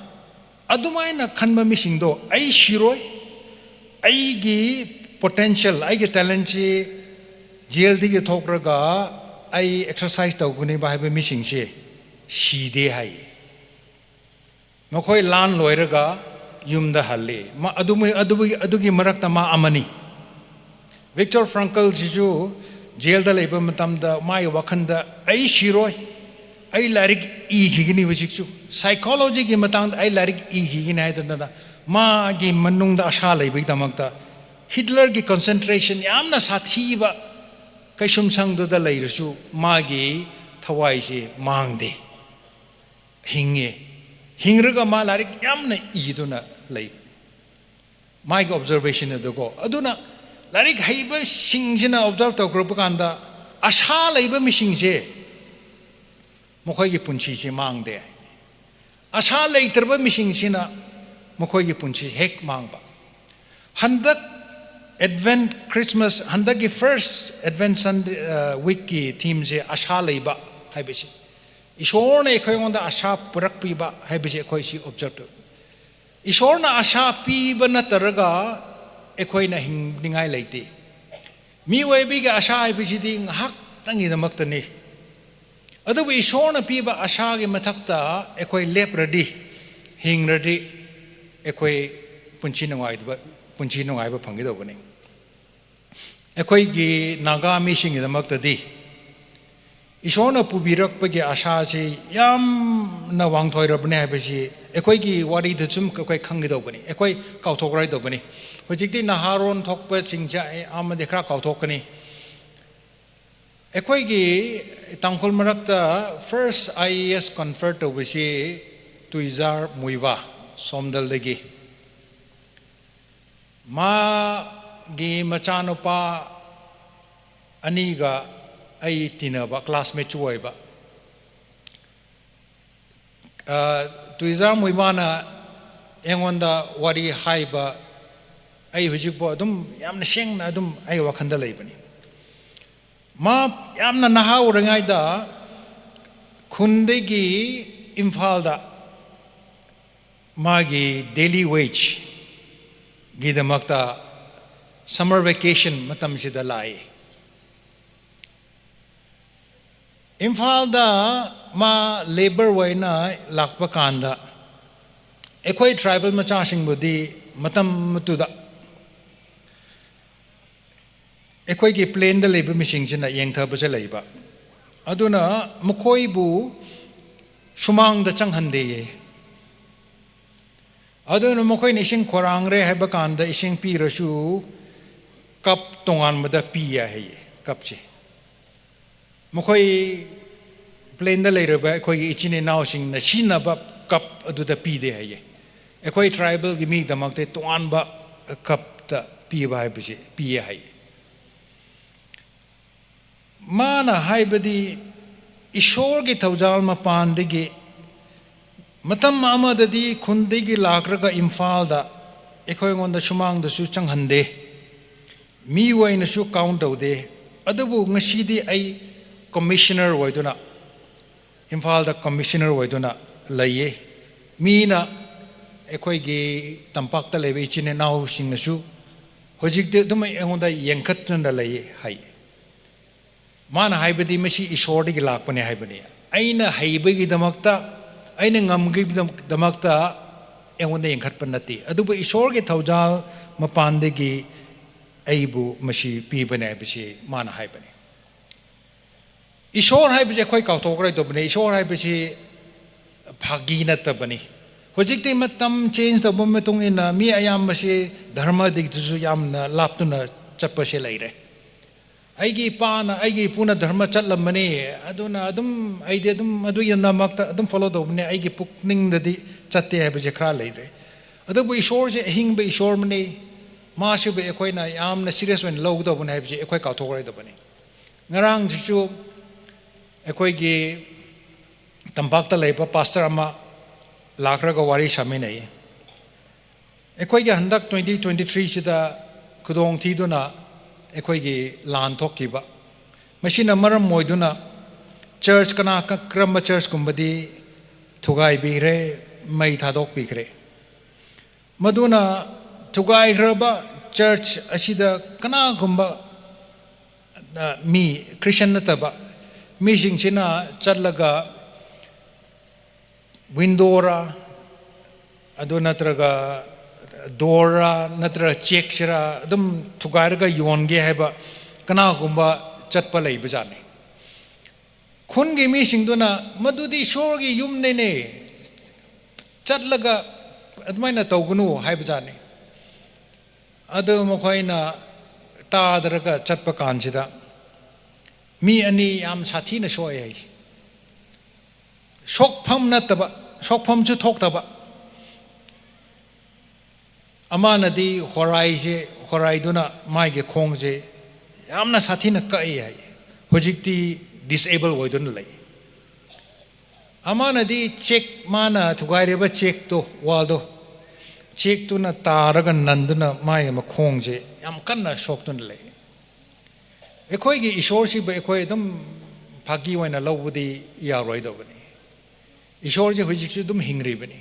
ꯑꯗꯨꯃꯥꯏꯅ ꯈꯟꯕ ꯃꯤꯁꯤꯡꯗꯣ, "ꯑꯩ ꯁꯤꯔꯣꯏ, ꯑꯩꯒꯤ potential, ꯑꯩꯒꯤ talentꯁꯤ ꯖꯦꯜꯗꯒꯤ ꯊꯣꯛꯂꯒ ꯑꯩ exercise ꯇꯧꯒꯅꯤꯕ" ꯍꯥꯏꯕ ꯃꯤꯁꯤꯡꯁꯦ ꯁꯤꯗꯦ ꯍꯥꯏ꯫ ꯃꯈꯣꯏ ꯂꯥꯟ ꯂꯣꯏꯔꯒ ꯌꯨꯝꯗ ꯍꯜꯂꯤ꯫ ꯃꯥ-, ꯑꯗꯨꯃ-, ꯑꯗꯨꯒꯤ, ꯑꯗꯨꯒꯤ ꯃꯔꯛꯇ ꯃꯥ ꯑꯃꯅꯤ꯫ Viktor Franklꯁꯤꯁꯨ ꯖꯦꯜꯗ ꯂꯩꯕ ꯃꯇꯝꯗ ꯃꯥꯒꯤ ꯋꯥꯈꯜꯗ, "ꯑꯩ ꯁꯤꯔꯣꯏ, ꯑꯩ ꯂꯥꯏꯔꯤꯛ ꯏꯈꯤꯒꯅꯤ, ꯍꯧꯖꯤꯛꯁꯨ psychologyꯒꯤ ꯃꯇꯥꯡꯗ ꯑꯩ ꯂꯥꯏꯔꯤꯛ ꯏꯈꯤꯒꯅꯤ" ꯍꯥꯏꯗꯅ ꯃꯥꯒꯤ ꯃꯅꯨꯡꯗ ꯑꯁꯥ ꯂꯩꯕꯒꯤꯗꯃꯛꯇ, ꯍꯤꯠꯂꯔꯒꯤ concentration ꯌꯥꯝꯅ ꯁꯥꯊꯤꯕ ꯀꯩꯁꯨꯝꯁꯪꯗꯨꯗ ꯂꯩꯔꯁꯨ ꯃꯥꯒꯤ ꯊꯋꯥꯏꯁꯦ ꯃꯥꯡꯗꯦ, ꯍꯤꯡꯉꯦ꯫ ꯍꯤꯡꯔꯒ ꯃꯥ ꯂꯥꯏꯔꯤꯛ ꯌꯥꯝꯅ ꯏꯗꯨꯅ ꯂꯩꯕꯅꯤ꯫ ꯃꯥꯒꯤ observation ꯑꯗꯨꯀꯣ꯫ ꯑꯗꯨꯅ ꯂꯥꯏꯔꯤꯛ ꯍꯩꯕꯁꯤꯡꯁꯤꯅ observe ꯇꯧꯈ꯭ꯔꯛꯄ ꯀꯥꯟꯗ, ꯑꯁꯥ ꯂꯩꯕ ꯃꯤꯁꯤꯡꯁꯦ ꯃꯈꯣꯏꯒꯤ ꯄꯨꯟꯁꯤꯁꯤ ꯃꯥꯡꯗꯦ ꯍꯥꯏꯅꯤ꯫ ꯑꯁꯥ ꯂꯩꯇ꯭ꯔꯕ ꯃꯤꯁꯤꯡꯁꯤꯅ ꯃꯈꯣꯏꯒꯤ ꯄꯨꯟꯁꯤ ꯍꯦꯛ ꯃꯥꯡꯕ꯫ ꯍꯟꯗꯛ Advent Christmas ꯍꯟꯗꯛꯀꯤ first Advent Sunday, uh, weekꯀꯤ themeꯁꯦ ꯑꯁꯥ ꯂꯩꯕ ꯍꯥꯏꯕꯁꯤ, ꯏꯁꯣꯔꯅ ꯑꯩꯈꯣꯏꯉꯣꯟꯗ ꯑꯁꯥ ꯄꯨꯔꯛꯄꯤꯕ ꯍꯥꯏꯕꯁꯤ ꯑꯩꯈꯣꯏ ꯁꯤ observe ꯇꯧꯏ꯫ ꯏꯁꯣꯔꯅ ꯑꯁꯥ ꯄꯤꯕ ꯅꯠꯇ꯭ꯔꯒ ꯑꯩꯈꯣꯏꯅ ꯍꯤꯡꯅꯤꯡꯉꯥꯏ ꯂꯩꯇꯦ꯫ ꯃꯤꯑꯣꯏꯕꯒꯤ ꯑꯁꯥ ꯍꯥꯏꯕꯁꯤꯗꯤ ꯉꯥꯏꯍꯥꯛꯇꯪꯒꯤꯗꯃꯛꯇꯅꯤ꯫ ꯑꯗꯨꯕꯨ ꯏꯁꯣꯔꯅ ꯄꯤꯕ ꯑꯁꯥꯒꯤ ꯃꯊꯛꯇ ꯑꯩꯈꯣꯏ ꯂꯦꯞꯂꯗꯤ, ꯍꯤꯡꯂꯗꯤ, ꯑꯩꯈꯣꯏ ꯄꯨꯟꯁꯤ ꯅꯨꯡꯉꯥꯏꯕ, ꯄꯨꯟꯁꯤ ꯅꯨꯡꯉꯥꯏꯕ ꯐꯪꯒꯗꯧꯕꯅꯤ꯫ ꯑꯩꯈꯣꯏꯒꯤ ꯅꯥꯒꯥ ꯃꯤꯁꯤꯡꯒꯤꯗꯃꯛꯇꯗꯤ ꯏꯁꯣꯔꯅ ꯄꯨꯕꯤꯔꯛꯄꯒꯤ ꯑꯁꯥꯁꯤ ꯌꯥꯝꯅ ꯋꯥꯡꯊꯣꯏꯔꯕꯅꯤ ꯍꯥꯏꯕꯁꯤ ꯑꯩꯈꯣꯏꯒꯤ ꯋꯥꯔꯤꯗ ꯁꯨꯝ ꯑꯩꯈꯣꯏ ꯈꯪꯒꯗꯧꯕꯅꯤ, ꯑꯩꯈꯣꯏ ꯀꯥꯎꯊꯣꯛꯂꯣꯏꯗꯧꯕꯅꯤ꯫ ꯍꯧꯖꯤꯛꯇꯤ ꯅꯍꯥꯔꯣꯟ ꯊꯣꯛꯄꯁꯤꯡꯁꯦ ꯑꯩ ꯑꯃꯗꯤ ꯈꯔ ꯀꯥꯎꯊꯣꯛꯀꯅꯤ꯫ ꯑꯩꯈꯣꯏꯒꯤ ꯇꯥꯡꯈꯨꯜ ꯃꯔꯛꯇ first I A S confer ꯇꯧꯕꯁꯤ ꯇꯨꯏꯖꯥꯔ ꯃꯨꯏꯕꯥ ꯁꯣꯝꯗꯜꯗꯒꯤ꯫ ꯃꯥꯒꯤ ꯃꯆꯥꯅꯨꯄꯥ ꯑꯅꯤꯒ ꯑꯩ ꯇꯤꯟꯅꯕ, classmateꯁꯨ ꯑꯣꯏꯕ꯫ ꯑ, ꯇꯨꯏꯖꯥꯔ ꯃꯨꯏꯕꯥꯅ ꯑꯩꯉꯣꯟꯗ ꯋꯥꯔꯤ ꯍꯥꯏꯕ ꯑꯩ ꯍꯧꯖꯤꯛꯐꯥꯎ ꯑꯗꯨꯝ ꯌꯥꯝꯅ ꯁꯦꯡꯅ ꯑꯗꯨꯝ ꯑꯩ ꯋꯥꯈꯜꯗ ꯂꯩꯕꯅꯤ꯫ ꯃꯥ ꯌꯥꯝꯅ ꯅꯍꯥ ꯑꯣꯏꯔꯤꯉꯩꯗ ꯈꯨꯟꯗꯒꯤ ꯏꯝꯐꯥꯜꯗ ꯃꯥꯒꯤ daily wageꯒꯤꯗꯃꯛꯇ summer vacation ꯃꯇꯝꯁꯤꯗ ꯂꯥꯛꯏ꯫ ꯏꯝꯐꯥꯜꯗ ꯃꯥ labour ꯑꯣꯏꯅ ꯂꯥꯛꯄ ꯀꯥꯟꯗ ꯑꯩꯈꯣꯏ tribal ꯃꯆꯥꯁꯤꯡꯕꯨꯗꯤ ꯃꯇꯝ ꯑꯗꯨꯗ ꯑꯩꯈꯣꯏꯒꯤ plainꯗ ꯂꯩꯕ ꯃꯤꯁꯤꯡꯁꯤꯅ ꯌꯦꯡꯊꯕꯁꯦ ꯂꯩꯕ꯫ ꯑꯗꯨꯅ ꯃꯈꯣꯏꯕꯨ ꯁꯨꯃꯥꯡꯗ ꯆꯪꯍꯟꯗꯦꯌꯦ꯫ ꯑꯗꯨꯅ ꯃꯈꯣꯏꯅ ꯏꯁꯤꯡ ꯈꯧꯔꯥꯡꯔꯦ ꯍꯥꯏꯕ ꯀꯥꯟꯗ ꯏꯁꯤꯡ ꯄꯤꯔꯁꯨ cup ꯇꯣꯉꯥꯟꯕꯗ ꯄꯤ ꯍꯥꯏꯌꯦ, cupꯁꯦ꯫ ꯃꯈꯣꯏ plainꯗ ꯂꯩꯔꯕ ꯑꯩꯈꯣꯏꯒꯤ ꯏꯆꯤꯟ ꯏꯅꯥꯎꯁꯤꯡꯅ ꯁꯤꯖꯤꯟꯅꯕ cup ꯑꯗꯨꯗ ꯄꯤꯗꯦ ꯍꯥꯏꯌꯦ꯫ ꯑꯩꯈꯣꯏ tribalꯒꯤ ꯃꯤꯒꯤꯗꯃꯛꯇ ꯇꯣꯉꯥꯟꯕ cupꯇ ꯄꯤꯕ ꯍꯥꯏꯕꯁꯦ ꯄꯤꯌꯦ ꯍꯥꯏꯌꯦ꯫ ꯃꯥꯅ ꯍꯥꯏꯕꯗꯤ ꯏꯁꯣꯔꯒꯤ ꯊꯧꯖꯥꯜ ꯃꯄꯥꯟꯗꯒꯤ ꯃꯇꯝ ꯑꯃꯗꯗꯤ ꯈꯨꯟꯗꯒꯤ ꯂꯥꯛꯂꯒ ꯏꯝꯐꯥꯜꯗ ꯑꯩꯈꯣꯏꯉꯣꯟꯗ ꯁꯨꯃꯥꯡꯗꯁꯨ ꯆꯪꯍꯟꯗꯦ꯫ ꯃꯤ ꯑꯣꯏꯅꯁꯨ ꯀꯥꯎꯟ ꯇꯧꯗꯦ꯫ ꯑꯗꯨꯕꯨ ꯉꯁꯤꯗꯤ ꯑꯩ ꯀꯃꯤꯁꯅꯔ ꯑꯣꯏꯗꯨꯅ, ꯏꯝꯐꯥꯜꯗ ꯀꯃꯤꯁꯅꯔ ꯑꯣꯏꯗꯨꯅ ꯂꯩꯌꯦ꯫ ꯃꯤꯅ, ꯑꯩꯈꯣꯏꯒꯤ ꯇꯝꯄꯥꯛꯇ ꯂꯩꯕ ꯏꯆꯤꯟ ꯏꯅꯥꯎꯁꯤꯡꯅꯁꯨ ꯍꯧꯖꯤꯛꯇꯤ ꯑꯗꯨꯝ ꯑꯩꯉꯣꯟꯗ ꯌꯦꯡꯈꯠꯇꯨꯅ ꯂꯩꯌꯦ ꯍꯥꯏ꯫ ꯃꯥꯅ ꯍꯥꯏꯕꯗꯤ ꯃꯁꯤ ꯏꯁꯣꯔꯗꯒꯤ ꯂꯥꯛꯄꯅꯦ ꯍꯥꯏꯕꯅꯤ꯫ ꯑꯩꯅ ꯍꯩꯕꯒꯤꯗꯃꯛꯇ, ꯑꯩꯅ ꯉꯝꯈꯤꯕꯒꯤꯗꯃꯛꯇ ꯑꯩꯉꯣꯟꯗ ꯌꯦꯡꯈꯠꯄ ꯅꯠꯇꯦ, ꯑꯗꯨꯕꯨ ꯏꯁꯣꯔꯒꯤ ꯊꯧꯖꯥꯜ ꯃꯄꯥꯟꯗꯒꯤ ꯑꯩꯕꯨ ꯃꯁꯤ ꯄꯤꯕꯅꯦ ꯍꯥꯏꯕꯁꯤ ꯃꯥꯅ ꯍꯥꯏꯕꯅꯤ꯫ ꯏꯁꯣꯔ ꯍꯥꯏꯕꯁꯤ ꯑꯩꯈꯣꯏ ꯀꯥꯎꯊꯣꯛꯈ꯭ꯔꯣꯏꯗꯧꯕꯅꯤ꯫ ꯏꯁꯣꯔ ꯍꯥꯏꯕꯁꯤ ꯐꯥꯒꯤ ꯅꯠꯇꯕꯅꯤ꯫ ꯍꯧꯖꯤꯛꯇꯤ ꯃꯇꯝ ꯆꯦꯟꯖ ꯇꯧꯕ ꯃꯇꯨꯡ ꯏꯟꯅ ꯃꯤ ꯑꯌꯥꯝꯕꯁꯤ ꯙꯔꯃꯗꯒꯤꯁꯨ ꯌꯥꯝꯅ ꯂꯥꯞꯇꯨꯅ ꯆꯠꯄꯁꯦ ꯂꯩꯔꯦ꯫ ꯑꯩꯒꯤ ꯏꯄꯥꯅ, ꯑꯩꯒꯤ ꯏꯄꯨꯅ ꯙꯔꯃ ꯆꯠꯂꯝꯕꯅꯤ, ꯑꯗꯨꯅ ꯑꯗꯨꯝ ꯑꯩꯗꯤ ꯑꯗꯨꯝ ꯑꯗꯨꯒꯤꯗꯃꯛꯇ ꯑꯗꯨꯝ ꯐꯣꯂꯣ ꯇꯧꯕꯅꯦ, ꯑꯩꯒꯤ ꯄꯨꯛꯅꯤꯡꯗꯗꯤ ꯆꯠꯇꯦ ꯍꯥꯏꯕꯁꯦ ꯈꯔ ꯂꯩꯔꯦ꯫ ꯑꯗꯨꯕꯨ ꯏꯁꯣꯔꯁꯦ ꯑꯍꯤꯡꯕ ꯏꯁꯣꯔ ꯑꯃꯅꯤ, ꯃꯥꯁꯤꯕꯨ ꯑꯩꯈꯣꯏꯅ ꯌꯥꯝꯅ ꯁꯤꯔꯤꯌꯁ ꯑꯣꯏꯅ ꯂꯧꯒꯗꯧꯕꯅꯤ ꯍꯥꯏꯕꯁꯤ ꯑꯩꯈꯣꯏ ꯀꯥꯎꯊꯣꯛꯂꯣꯏꯗꯕꯅꯤ꯫ ꯉꯔꯥꯡꯁꯤꯁꯨ ꯑꯩꯈꯣꯏꯒꯤ ꯇꯝꯄꯥꯛꯇ ꯂꯩꯕ ꯄꯥꯁꯇꯔ ꯑꯃ ꯂꯥꯛꯈ꯭ꯔꯒ ꯋꯥꯔꯤ ꯁꯥꯃꯤꯟꯅꯩ꯫ ꯑꯩꯈꯣꯏꯒꯤ ꯍꯟꯗꯛ ꯇ꯭ꯋꯦꯟꯇꯤ ꯇ꯭ꯋꯦꯟꯇꯤ ꯊ꯭ꯔꯤꯁꯤꯗ ꯈꯨꯗꯣꯡ ꯊꯤꯗꯨꯅ ꯑꯩꯈꯣꯏꯒꯤ ꯂꯥꯟ ꯊꯣꯛꯈꯤꯕ, ꯃꯁꯤꯅ ꯃꯔꯝ ꯑꯣꯏꯗꯨꯅ ꯆꯔꯆ ꯀꯅꯥ, ꯀꯔꯝꯕ ꯆꯔꯆꯀꯨꯝꯕꯗꯤ ꯊꯨꯒꯥꯏꯕꯤꯈ꯭ꯔꯦ, ꯃꯩ ꯊꯥꯗꯣꯛꯄꯤꯈ꯭ꯔꯦ꯫ ꯃꯗꯨꯅ ꯊꯨꯒꯥꯏꯈ꯭ꯔꯕ ꯆꯔꯆ ꯑꯁꯤꯗ ꯀꯅꯥꯒꯨꯝꯕ, ꯑ, ꯃꯤ, ꯈ꯭ꯔꯤꯁꯇꯤꯌꯟ ꯅꯠꯇꯕ ꯃꯤꯁꯤꯡꯁꯤꯅ ꯆꯠꯂꯒ ꯋꯤꯟꯗꯣꯔ, ꯑꯗꯨ ꯅꯠꯇ꯭ꯔꯒ ꯗꯣꯔ ꯅꯠꯇ꯭ꯔꯒ ꯆꯦꯛꯁꯤꯔ ꯑꯗꯨꯝ ꯊꯨꯒꯥꯏꯔꯒ ꯌꯣꯟꯒꯦ ꯍꯥꯏꯕ ꯀꯅꯥꯒꯨꯝꯕ ꯆꯠꯄ ꯂꯩꯕꯖꯥꯠꯅꯤ꯫ ꯈꯨꯟꯒꯤ ꯃꯤꯁꯤꯡꯗꯨꯅ, "ꯃꯗꯨꯗꯤ ꯏꯁꯣꯔꯒꯤ ꯌꯨꯝꯅꯤꯅꯦ, ꯆꯠꯂꯒ ꯑꯗꯨꯃꯥꯏꯅ ꯇꯧꯒꯅꯨ" ꯍꯥꯏꯕꯖꯥꯠꯅꯤ꯫ ꯑꯗꯨ ꯃꯈꯣꯏꯅ ꯇꯥꯗ꯭ꯔꯒ ꯆꯠꯄ ꯀꯥꯟꯁꯤꯗ ꯃꯤ ꯑꯅꯤ ꯌꯥꯝ ꯁꯥꯊꯤꯅ ꯁꯣꯛꯑꯦ ꯍꯥꯏ꯫ ꯁꯣꯛꯐꯝ ꯅꯠꯇꯕ, ꯁꯣꯛꯐꯝꯁꯨ ꯊꯣꯛꯇꯕ꯫ ꯑꯃꯅꯗꯤ ꯍꯣꯔꯥꯏꯁꯦ, ꯍꯣꯔꯥꯏꯗꯨꯅ ꯃꯥꯒꯤ ꯈꯣꯡꯁꯦ ꯌꯥꯝꯅ ꯁꯥꯊꯤꯅ ꯀꯛꯏ ꯍꯥꯏ꯫ ꯍꯧꯖꯤꯛꯇꯤ ꯗꯤꯁꯑꯦꯕꯜ ꯑꯣꯏꯗꯨꯅ ꯂꯩ꯫ ꯑꯃꯅꯗꯤ ꯆꯦꯛ, ꯃꯥꯅ ꯊꯨꯒꯥꯏꯔꯤꯕ ꯆꯦꯛꯇꯣ, ꯋꯥꯜꯗꯣ, ꯆꯦꯛꯇꯨꯅ ꯇꯥꯔꯒ ꯅꯟꯗꯨꯅ ꯃꯥꯒꯤ ꯃꯈꯣꯡꯁꯦ ꯌꯥꯝ ꯀꯟꯅ ꯁꯣꯛꯇꯨꯅ ꯂꯩ꯫ ꯑꯩꯈꯣꯏꯒꯤ ꯏꯁꯣꯔꯁꯤꯕꯨ ꯑꯩꯈꯣꯏ ꯑꯗꯨꯝ ꯐꯥꯒꯤ ꯑꯣꯏꯅ ꯂꯧꯕꯗꯤ ꯌꯥꯔꯣꯏꯗꯧꯕꯅꯤ꯫ ꯏꯁꯣꯔꯁꯦ ꯍꯧꯖꯤꯛꯁꯨ ꯑꯗꯨꯝ ꯍꯤꯡꯂꯤꯕꯅꯤ꯫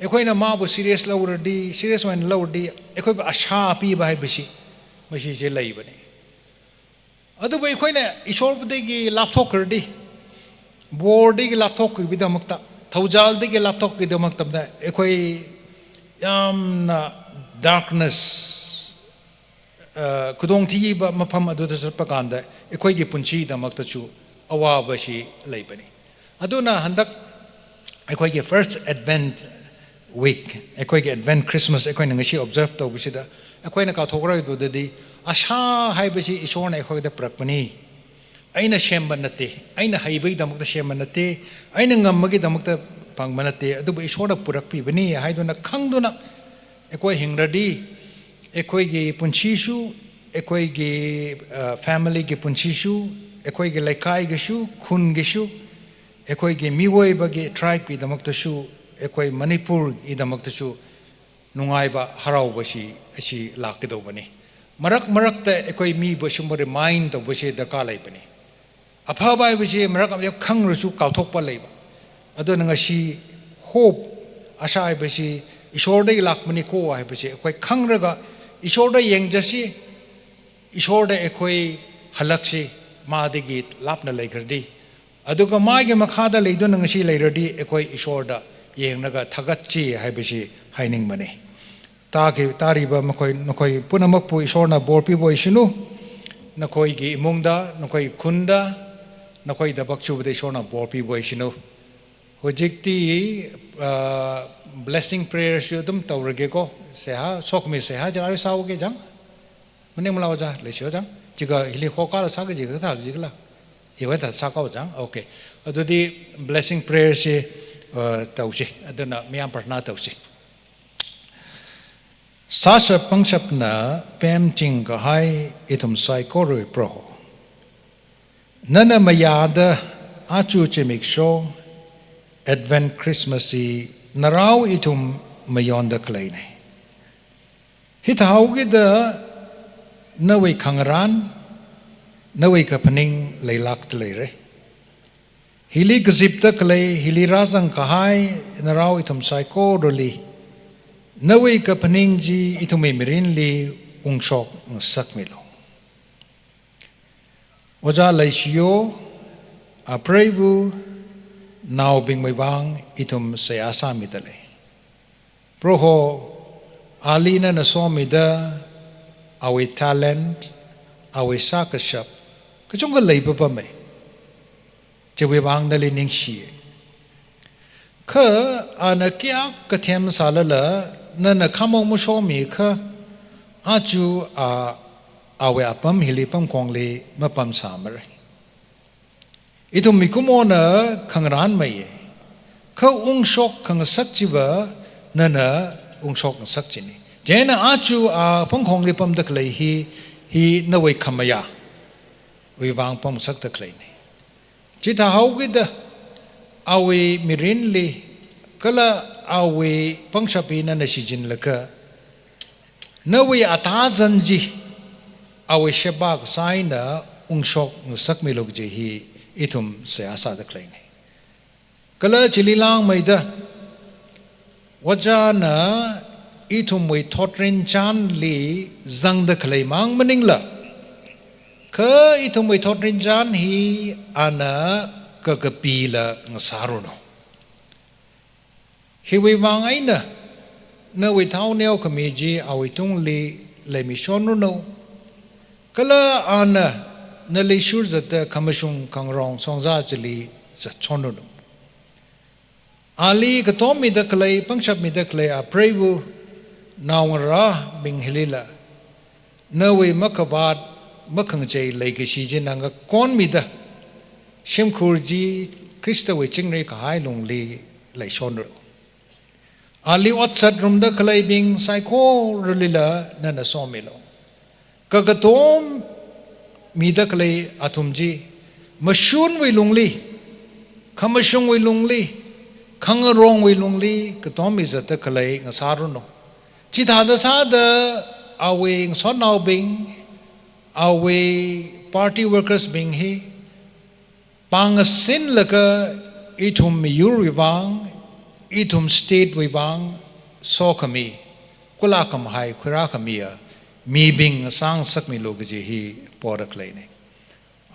ꯑꯩꯈꯣꯏꯅ ꯃꯥꯕꯨ ꯁꯤꯔꯤꯌꯁ ꯂꯧꯔꯗꯤ, ꯁꯤꯔꯤꯌꯁ ꯑꯣꯏꯅ ꯂꯧꯔꯗꯤ, ꯑꯩꯈꯣꯏꯕꯨ ꯑꯁꯥ ꯄꯤꯕ ꯍꯥꯏꯕꯁꯤ ꯃꯁꯤꯁꯦ ꯂꯩꯕꯅꯤ꯫ ꯑꯗꯨꯕꯨ ꯑꯩꯈꯣꯏꯅ ꯏꯁꯣꯔꯗꯒꯤ ꯂꯥꯞꯊꯣꯛꯈ꯭ꯔꯗꯤ, ꯕꯣꯔꯗꯒꯤ ꯂꯥꯞꯊꯣꯛꯈꯤꯕꯒꯤꯗꯃꯛꯇ, ꯊꯧꯖꯥꯜꯗꯒꯤ ꯂꯥꯞꯊꯣꯛꯈꯤꯕꯒꯤꯗꯃꯛꯇ ꯑꯩꯈꯣꯏ ꯌꯥꯝꯅ ꯗꯥꯔꯛꯅꯦꯁ, ꯈꯨꯗꯣꯡꯊꯤꯕ ꯃꯐꯝ ꯑꯗꯨꯗ ꯆꯠꯄ ꯀꯥꯟꯗ ꯑꯩꯈꯣꯏꯒꯤ ꯄꯨꯟꯁꯤꯒꯤꯗꯃꯛꯇꯁꯨ ꯑꯋꯥꯕꯁꯤ ꯂꯩꯕꯅꯤ꯫ ꯑꯗꯨꯅ ꯍꯟꯗꯛ ꯑꯩꯈꯣꯏꯒꯤ ꯐꯥꯔꯁ ꯑꯦꯗꯚꯦꯟꯠ ꯋꯤꯛ, ꯑꯩꯈꯣꯏꯒꯤ ꯑꯦꯗꯚꯦꯟꯠ ꯈ꯭ꯔꯤꯁꯃꯥꯁ ꯑꯩꯈꯣꯏꯅ ꯉꯁꯤ ꯑꯣꯕꯖꯔꯕ ꯇꯧꯕꯁꯤꯗ ꯑꯩꯈꯣꯏꯅ ꯀꯥꯎꯊꯣꯛꯂꯔꯣꯏꯗꯕꯗꯗꯤ, ꯑꯁꯥ ꯍꯥꯏꯕꯁꯤ ꯏꯁꯣꯔꯅ ꯑꯩꯈꯣꯏꯗ ꯄꯨꯔꯛꯄꯅꯤ꯫ ꯑꯩꯅ ꯁꯦꯝꯕ ꯅꯠꯇꯦ, ꯑꯩꯅ ꯍꯩꯕꯒꯤꯗꯃꯛꯇ ꯁꯦꯝꯕ ꯅꯠꯇꯦ, ꯑꯩꯅ ꯉꯝꯕꯒꯤꯗꯃꯛꯇ ꯐꯪꯕ ꯅꯠꯇꯦ, ꯑꯗꯨꯕꯨ ꯏꯁꯣꯔꯅ ꯄꯨꯔꯛꯄꯤꯕꯅꯤ ꯍꯥꯏꯗꯨꯅ ꯈꯪꯗꯨꯅ ꯑꯩꯈꯣꯏ ꯍꯤꯡꯂꯗꯤ, ꯑꯩꯈꯣꯏꯒꯤ ꯄꯨꯟꯁꯤꯁꯨ, ꯑꯩꯈꯣꯏꯒꯤ, ꯑ, ꯐꯦꯃꯤꯂꯤꯒꯤ ꯄꯨꯟꯁꯤꯁꯨ, ꯑꯩꯈꯣꯏꯒꯤ ꯂꯩꯀꯥꯏꯒꯤꯁꯨ, ꯈꯨꯟꯒꯤꯁꯨ, ꯑꯩꯈꯣꯏꯒꯤ ꯃꯤꯑꯣꯏꯕꯒꯤ ꯇ꯭ꯔꯥꯏꯕꯀꯤꯗꯃꯛꯇꯁꯨ, ꯑꯩꯈꯣꯏ ꯃꯅꯤꯄꯨꯔꯒꯤꯗꯃꯛꯇꯁꯨ ꯅꯨꯡꯉꯥꯏꯕ, ꯍꯔꯥꯎꯕꯁꯤ ꯑꯁꯤ ꯂꯥꯛꯀꯗꯧꯕꯅꯤ꯫ ꯃꯔꯛ ꯃꯔꯛꯇ ꯑꯩꯈꯣꯏ ꯃꯤꯕꯨ ꯑꯁꯤꯒꯨꯝꯕ ꯔꯤꯃꯥꯏꯟ ꯇꯧꯕꯁꯦ ꯗꯔꯀꯥꯔ ꯂꯩꯕꯅꯤ꯫ ꯑꯐꯕ ꯍꯥꯏꯕꯁꯤ ꯃꯔꯛ ꯑꯃꯗ ꯈꯪꯂꯁꯨ ꯀꯥꯎꯊꯣꯛꯄ ꯂꯩꯕ꯫ ꯑꯗꯨꯅ ꯉꯁꯤ ꯍꯣꯞ, ꯑꯁꯥ ꯍꯥꯏꯕꯁꯤ ꯏꯁꯣꯔꯗꯒꯤ ꯂꯥꯛꯄꯅꯤꯀꯣ ꯍꯥꯏꯕꯁꯤ ꯑꯩꯈꯣꯏ ꯈꯪꯂꯒ ꯏꯁꯣꯔꯗ ꯌꯦꯡꯖꯁꯤ, ꯏꯁꯣꯔꯗ ꯑꯩꯈꯣꯏ ꯍꯜꯂꯛꯁꯤ, ꯃꯥꯗꯒꯤ ꯂꯥꯞꯅ ꯂꯩꯈ꯭ꯔꯗꯤ꯫ ꯑꯗꯨꯒ ꯃꯥꯒꯤ ꯃꯈꯥꯗ ꯂꯩꯗꯨꯅ ꯉꯁꯤ ꯂꯩꯔꯗꯤ ꯑꯩꯈꯣꯏ ꯏꯁꯣꯔꯗ ꯌꯦꯡꯂꯒ ꯊꯥꯒꯠꯁꯤ ꯍꯥꯏꯕꯁꯤ ꯍꯥꯏꯅꯤꯡꯕꯅꯤ꯫ ꯇꯥꯈꯤ-, ꯇꯥꯔꯤꯕ ꯃꯈꯣꯏ, ꯅꯈꯣꯏ ꯄꯨꯝꯅꯃꯛꯄꯨ ꯏꯁꯣꯔꯅ ꯕꯣꯔ ꯄꯤꯕ ꯑꯣꯏꯁꯅꯨ꯫ ꯅꯈꯣꯏꯒꯤ ꯏꯃꯨꯡꯗ, ꯅꯈꯣꯏ ꯈꯨꯟꯗ, ꯅꯈꯣꯏ ꯊꯕꯛ ꯁꯨꯕꯗ ꯏꯁꯣꯔꯅ ꯕꯣꯔ ꯄꯤꯕ ꯑꯣꯏꯁꯅꯨ꯫ ꯍꯧꯖꯤꯛꯇꯤ, ꯑ, ꯕ꯭ꯂꯦꯁꯤꯡ ꯄ꯭ꯔꯦꯌꯔꯁꯨ ꯑꯗꯨꯝ ꯇꯧꯔꯒꯦꯀꯣ꯫ ꯁꯦꯍꯥ, ꯁꯣꯛꯃꯤ ꯁꯦꯍꯥ, ꯖꯥꯔꯤ ꯁꯥꯎꯒꯦ ꯖꯥꯡ꯫ ꯃꯅꯤꯡ ꯃꯂꯥ ꯑꯣꯖꯥ, ꯂꯩꯁꯤ ꯑꯣꯖꯥ꯫ ꯆꯤꯒ ꯍꯤꯂꯤ ꯈꯣꯀꯥꯂ ꯁꯥꯒ ꯖꯤꯒ ꯊꯥꯒ ꯖꯤꯒꯂ꯫ ꯍꯤꯋꯥꯏ ꯊꯥ ꯁꯥꯀ ꯑꯣꯖꯥ꯫ ꯑꯣꯀꯦ꯫ ꯑꯗꯨꯗꯤ ꯕ꯭ꯂꯦꯁꯤꯡ ꯄ꯭ꯔꯦꯌꯔꯁꯤ, ꯑ, ꯇꯧꯁꯤ꯫ ꯑꯗꯨꯅ ꯃꯌꯥꯝ ꯄ꯭ꯔꯊꯅꯥ ꯇꯧꯁꯤ꯫ ꯁꯥꯁ ꯄꯪꯁꯞꯅ ꯄꯦꯝ ꯆꯤꯡ ꯀꯍꯥꯏ ꯏꯊꯨꯝ ꯁꯥꯏꯀꯣꯔꯣꯏ ꯄ꯭ꯔꯣꯍꯣ꯫ ꯅꯅ ꯃꯌꯥꯗ ꯑꯆꯨ ꯆꯦꯃꯤꯛꯁꯣ ꯑꯦꯗꯚꯦꯟꯠ ꯈ꯭ꯔꯤꯁꯃꯥꯁꯁꯤ ꯅꯔꯥꯎ ꯏꯊꯨꯝ ꯃꯌꯣꯟꯗ ꯈꯂꯩꯅꯦ꯫ ꯍꯤꯊꯥꯎꯒꯤꯗ ꯅꯋꯩ ꯈꯪꯔꯥꯟ, ꯅꯋꯩ ꯀꯐꯅꯤꯡ ꯂꯩꯂꯥꯛꯇ ꯂꯩꯔꯦ꯫ ꯍꯤꯂꯤ ꯀꯖꯤꯞꯇ ꯈꯂꯩ, ꯍꯤꯂꯤ ꯔꯥꯖꯪ ꯀꯍꯥꯏ, ꯅꯔꯥꯎ ꯏꯊꯨꯝ ꯁꯥꯏꯀꯣ ꯔꯣꯂꯤ꯫ ꯅꯋꯩ ꯀꯐꯅꯤꯡ ꯖꯤ ꯏꯊꯨꯝ ꯃꯤꯔꯤꯟ ꯂꯤ ꯎꯪꯁꯣꯛ ꯁꯛꯃꯤꯂꯣ꯫ ꯑꯣꯖꯥ ꯂꯩꯁꯤꯌꯣ, ꯑꯄ꯭ꯔꯩꯕꯨ, ꯅꯥꯎꯕꯤꯡ ꯃꯩꯕꯥꯡ, ꯏꯊꯨꯝ ꯁꯌꯥꯁꯥ ꯃꯤꯗ ꯂꯩ꯫ ꯄ꯭ꯔꯣꯍꯣ, ꯑꯥꯂꯤꯅ ꯅꯁꯣꯃꯤꯗ, ꯑꯋꯩ talent, ꯑꯋꯩ ꯁꯥꯀꯁꯞ, ꯀꯆꯨꯡꯒ ꯂꯩꯕ ꯄꯝꯃꯦ꯫ ꯆꯦꯋꯦꯕꯥꯡꯗ ꯂꯩ ꯅꯤꯡꯁꯤꯌꯦ꯫ ꯈ ꯑꯅ ꯀꯌꯥ ꯀꯊꯦꯝ ꯁꯥꯂꯂ ꯅꯅ ꯈꯥꯃꯣꯡ ꯃꯁꯣꯃꯤ ꯈ ꯑꯆꯨ ꯑ ꯑꯋꯦ ꯑꯄꯝ ꯍꯤꯂꯤ ꯄꯝ ꯈꯣꯡꯂꯤ ꯃꯄꯝ ꯁꯥꯃꯔꯦ꯫ ꯏꯊꯨꯝ ꯃꯤꯀꯨꯃꯣꯅ ꯈꯪꯔꯥꯟ ꯃꯩꯌꯦ꯫ ꯈ ꯎꯪꯁꯣꯛ ꯈꯪꯁꯛ ꯆꯤꯕ ꯅꯅ ꯎꯪꯁꯣꯛ ꯁꯛ ꯆꯤꯅꯤ꯫ ꯖꯦꯅ ꯑꯆꯨ ꯑ ꯄꯝ ꯈꯣꯡꯂꯤ ꯄꯝꯗ ꯈꯂꯩ ꯍꯤ, ꯍꯤ ꯅꯋꯩ ꯈꯃꯌꯥ꯫ ꯎꯏꯕꯥꯡ ꯄꯝ ꯁꯛꯇ ꯈꯂꯩꯅꯤ꯫ ꯆꯤꯊꯥ ꯍꯧꯒꯤꯗ ꯑꯋꯤ ꯃꯤꯔꯤꯟꯂꯤ ꯀꯂ ꯑꯋꯤ ꯄꯪꯁꯄꯤꯅ ꯅ ꯁꯤꯖꯤꯟꯂꯒ ꯅꯋꯤ ꯑꯇꯥꯖꯟꯖꯤ ꯑꯋꯤ ꯁꯦꯕꯥꯛ ꯁꯥꯏꯅ ꯎꯪꯁꯣꯛ ꯁꯛꯃꯤꯂꯨꯛꯖꯤ ꯍꯤ ꯏꯊꯨꯝ ꯁꯦ ꯑꯁꯥꯗ ꯈꯂꯩꯅꯤ꯫ ꯀꯂ ꯆꯤꯂꯤ ꯂꯥꯡꯃꯩꯗ ꯋꯥꯖꯥꯅ ꯏꯊꯨꯝꯋꯩ ꯊꯣꯠꯔꯤꯟ ꯆꯥꯟꯂꯤ ꯖꯪꯗ ꯈꯂꯩ ꯃꯥꯡ ꯃꯅꯤꯡꯂ ꯈ ꯏꯊꯨꯝꯋꯩ ꯊꯣꯠꯔꯤꯟ ꯆꯥꯟ ꯍꯤ ꯑꯅ ꯀꯀꯄꯤꯂ ꯉꯁꯥꯔꯨꯅꯣ꯫ ꯍꯤꯋꯩ ꯃꯥꯡ ꯑꯩꯅ ꯅꯋꯩ ꯊꯥꯎ ꯅꯦꯎ ꯈꯃꯤꯖꯤ ꯑꯋꯩ ꯇꯨꯡꯂꯤ ꯂꯩꯃꯤ ꯁꯣꯟꯔꯨꯅꯣ꯫ ꯀꯂ ꯑꯅ ꯅꯂꯤ ꯁꯨꯔꯖꯠꯇ ꯈꯃꯁꯨꯡ ꯈꯪꯔꯣꯡ ꯁꯣꯡꯖꯥ ꯆꯤꯂꯤ ꯖꯠ ꯁꯣꯟꯔꯨꯅꯣ꯫ ꯑꯥꯂꯤ ꯀꯇꯣꯝ ꯃꯤꯗ ꯈꯂꯩ, ꯄꯪꯁꯞ ꯃꯤꯗ ꯈꯂꯩ, ꯑꯄ꯭ꯔꯩꯕꯨ ꯅꯥꯎꯉꯔꯥ ꯕꯤꯡ ꯍꯤꯂꯤꯂ, ꯅꯋꯩ ꯃꯈꯕꯥꯠ ꯃꯈꯪꯆꯩ ꯂꯩꯒꯁꯤꯖꯤ ꯅꯪꯒ ꯀꯣꯟ ꯃꯤꯗ, ꯁꯤꯝꯈꯨꯔꯖꯤ ꯈ꯭ꯔꯤꯁꯇꯋꯩ ꯆꯤꯡꯔꯩ ꯀꯍꯥꯏ ꯂꯨꯡꯂꯤ ꯂꯩꯁꯣꯟꯔꯨ꯫ ꯑꯥꯂꯤ ꯋꯥꯠꯁꯠ ꯔꯨꯝꯗ ꯈꯂꯩ ꯕꯤꯡ ꯁꯥꯏꯈꯣ ꯔꯨꯂꯤꯂ ꯅꯅ ꯁꯣꯃꯤꯂꯣ꯫ ꯀꯒꯇꯣꯝ ꯃꯤꯗ ꯈꯂꯩ ꯑꯊꯨꯝꯖꯤ, ꯃꯁꯨꯟ ꯋꯩ ꯂꯨꯡꯂꯤ, ꯈꯃꯁꯨꯡ ꯋꯩ ꯂꯨꯡꯂꯤ, Khangarongwui lungli katom mi zatda khalei ngasāranu. Chithāda sāda awui ngasotnaobing, awui party workers bing hi pāng ngasinlaga ithum miyurwui vang, ithum state wui vang sokhami, kula khamahai khuirākhami a mibing sāngasakmilu kaji hi poda khaleina.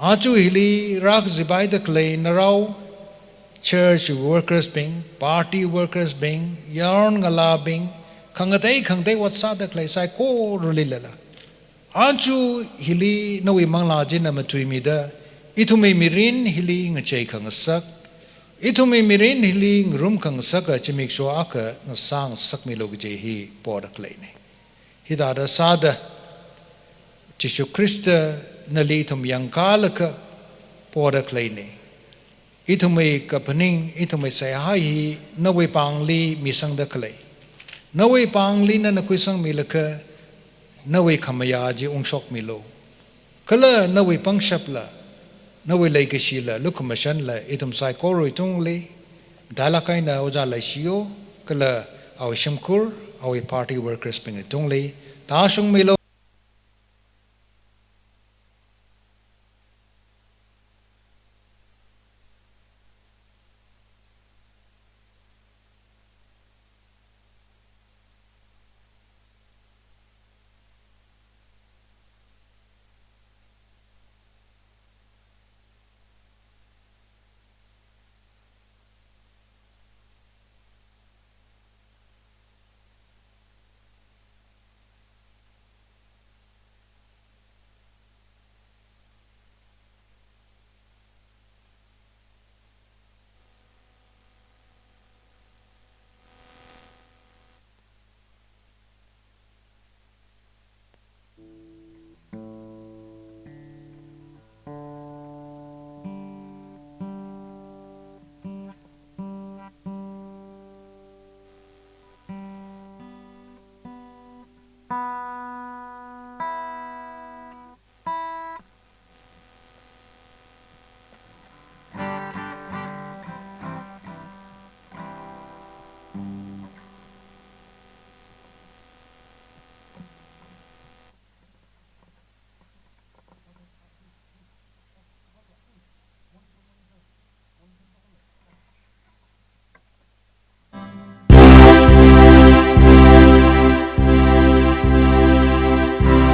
Aja hili rākazip haida khalei narao church workers bing, party workers bing, yarn ngalābing, khangatei khangatei ot sāda khalei saikorali lala, aja hili nawui manglā china matuimida, ithumwui mirin hili ngachei khangasak, ithumwui mirin hili ngarum khangasak a zimiksho akha ngasāngasakmilu kaji hi poda khaleina. Hithāda sāda Jishu Khrista nali ithum yangkālaga poda khaleina. Ithumwui kaphaning, ithumwui seihā hi nawui pāngli misangda khalei. Nawui pāngli nana khuisangmilaga, nawui khamayā chi ungshokmilu. Kala nawui pangshapla, nawui leikashila, lukhamashanla, ithum saikorawui tungli, dalakaina Ojā Leishiyo, kala awui shimkhur, awui party workers bingwui tungli, tāshungmilu.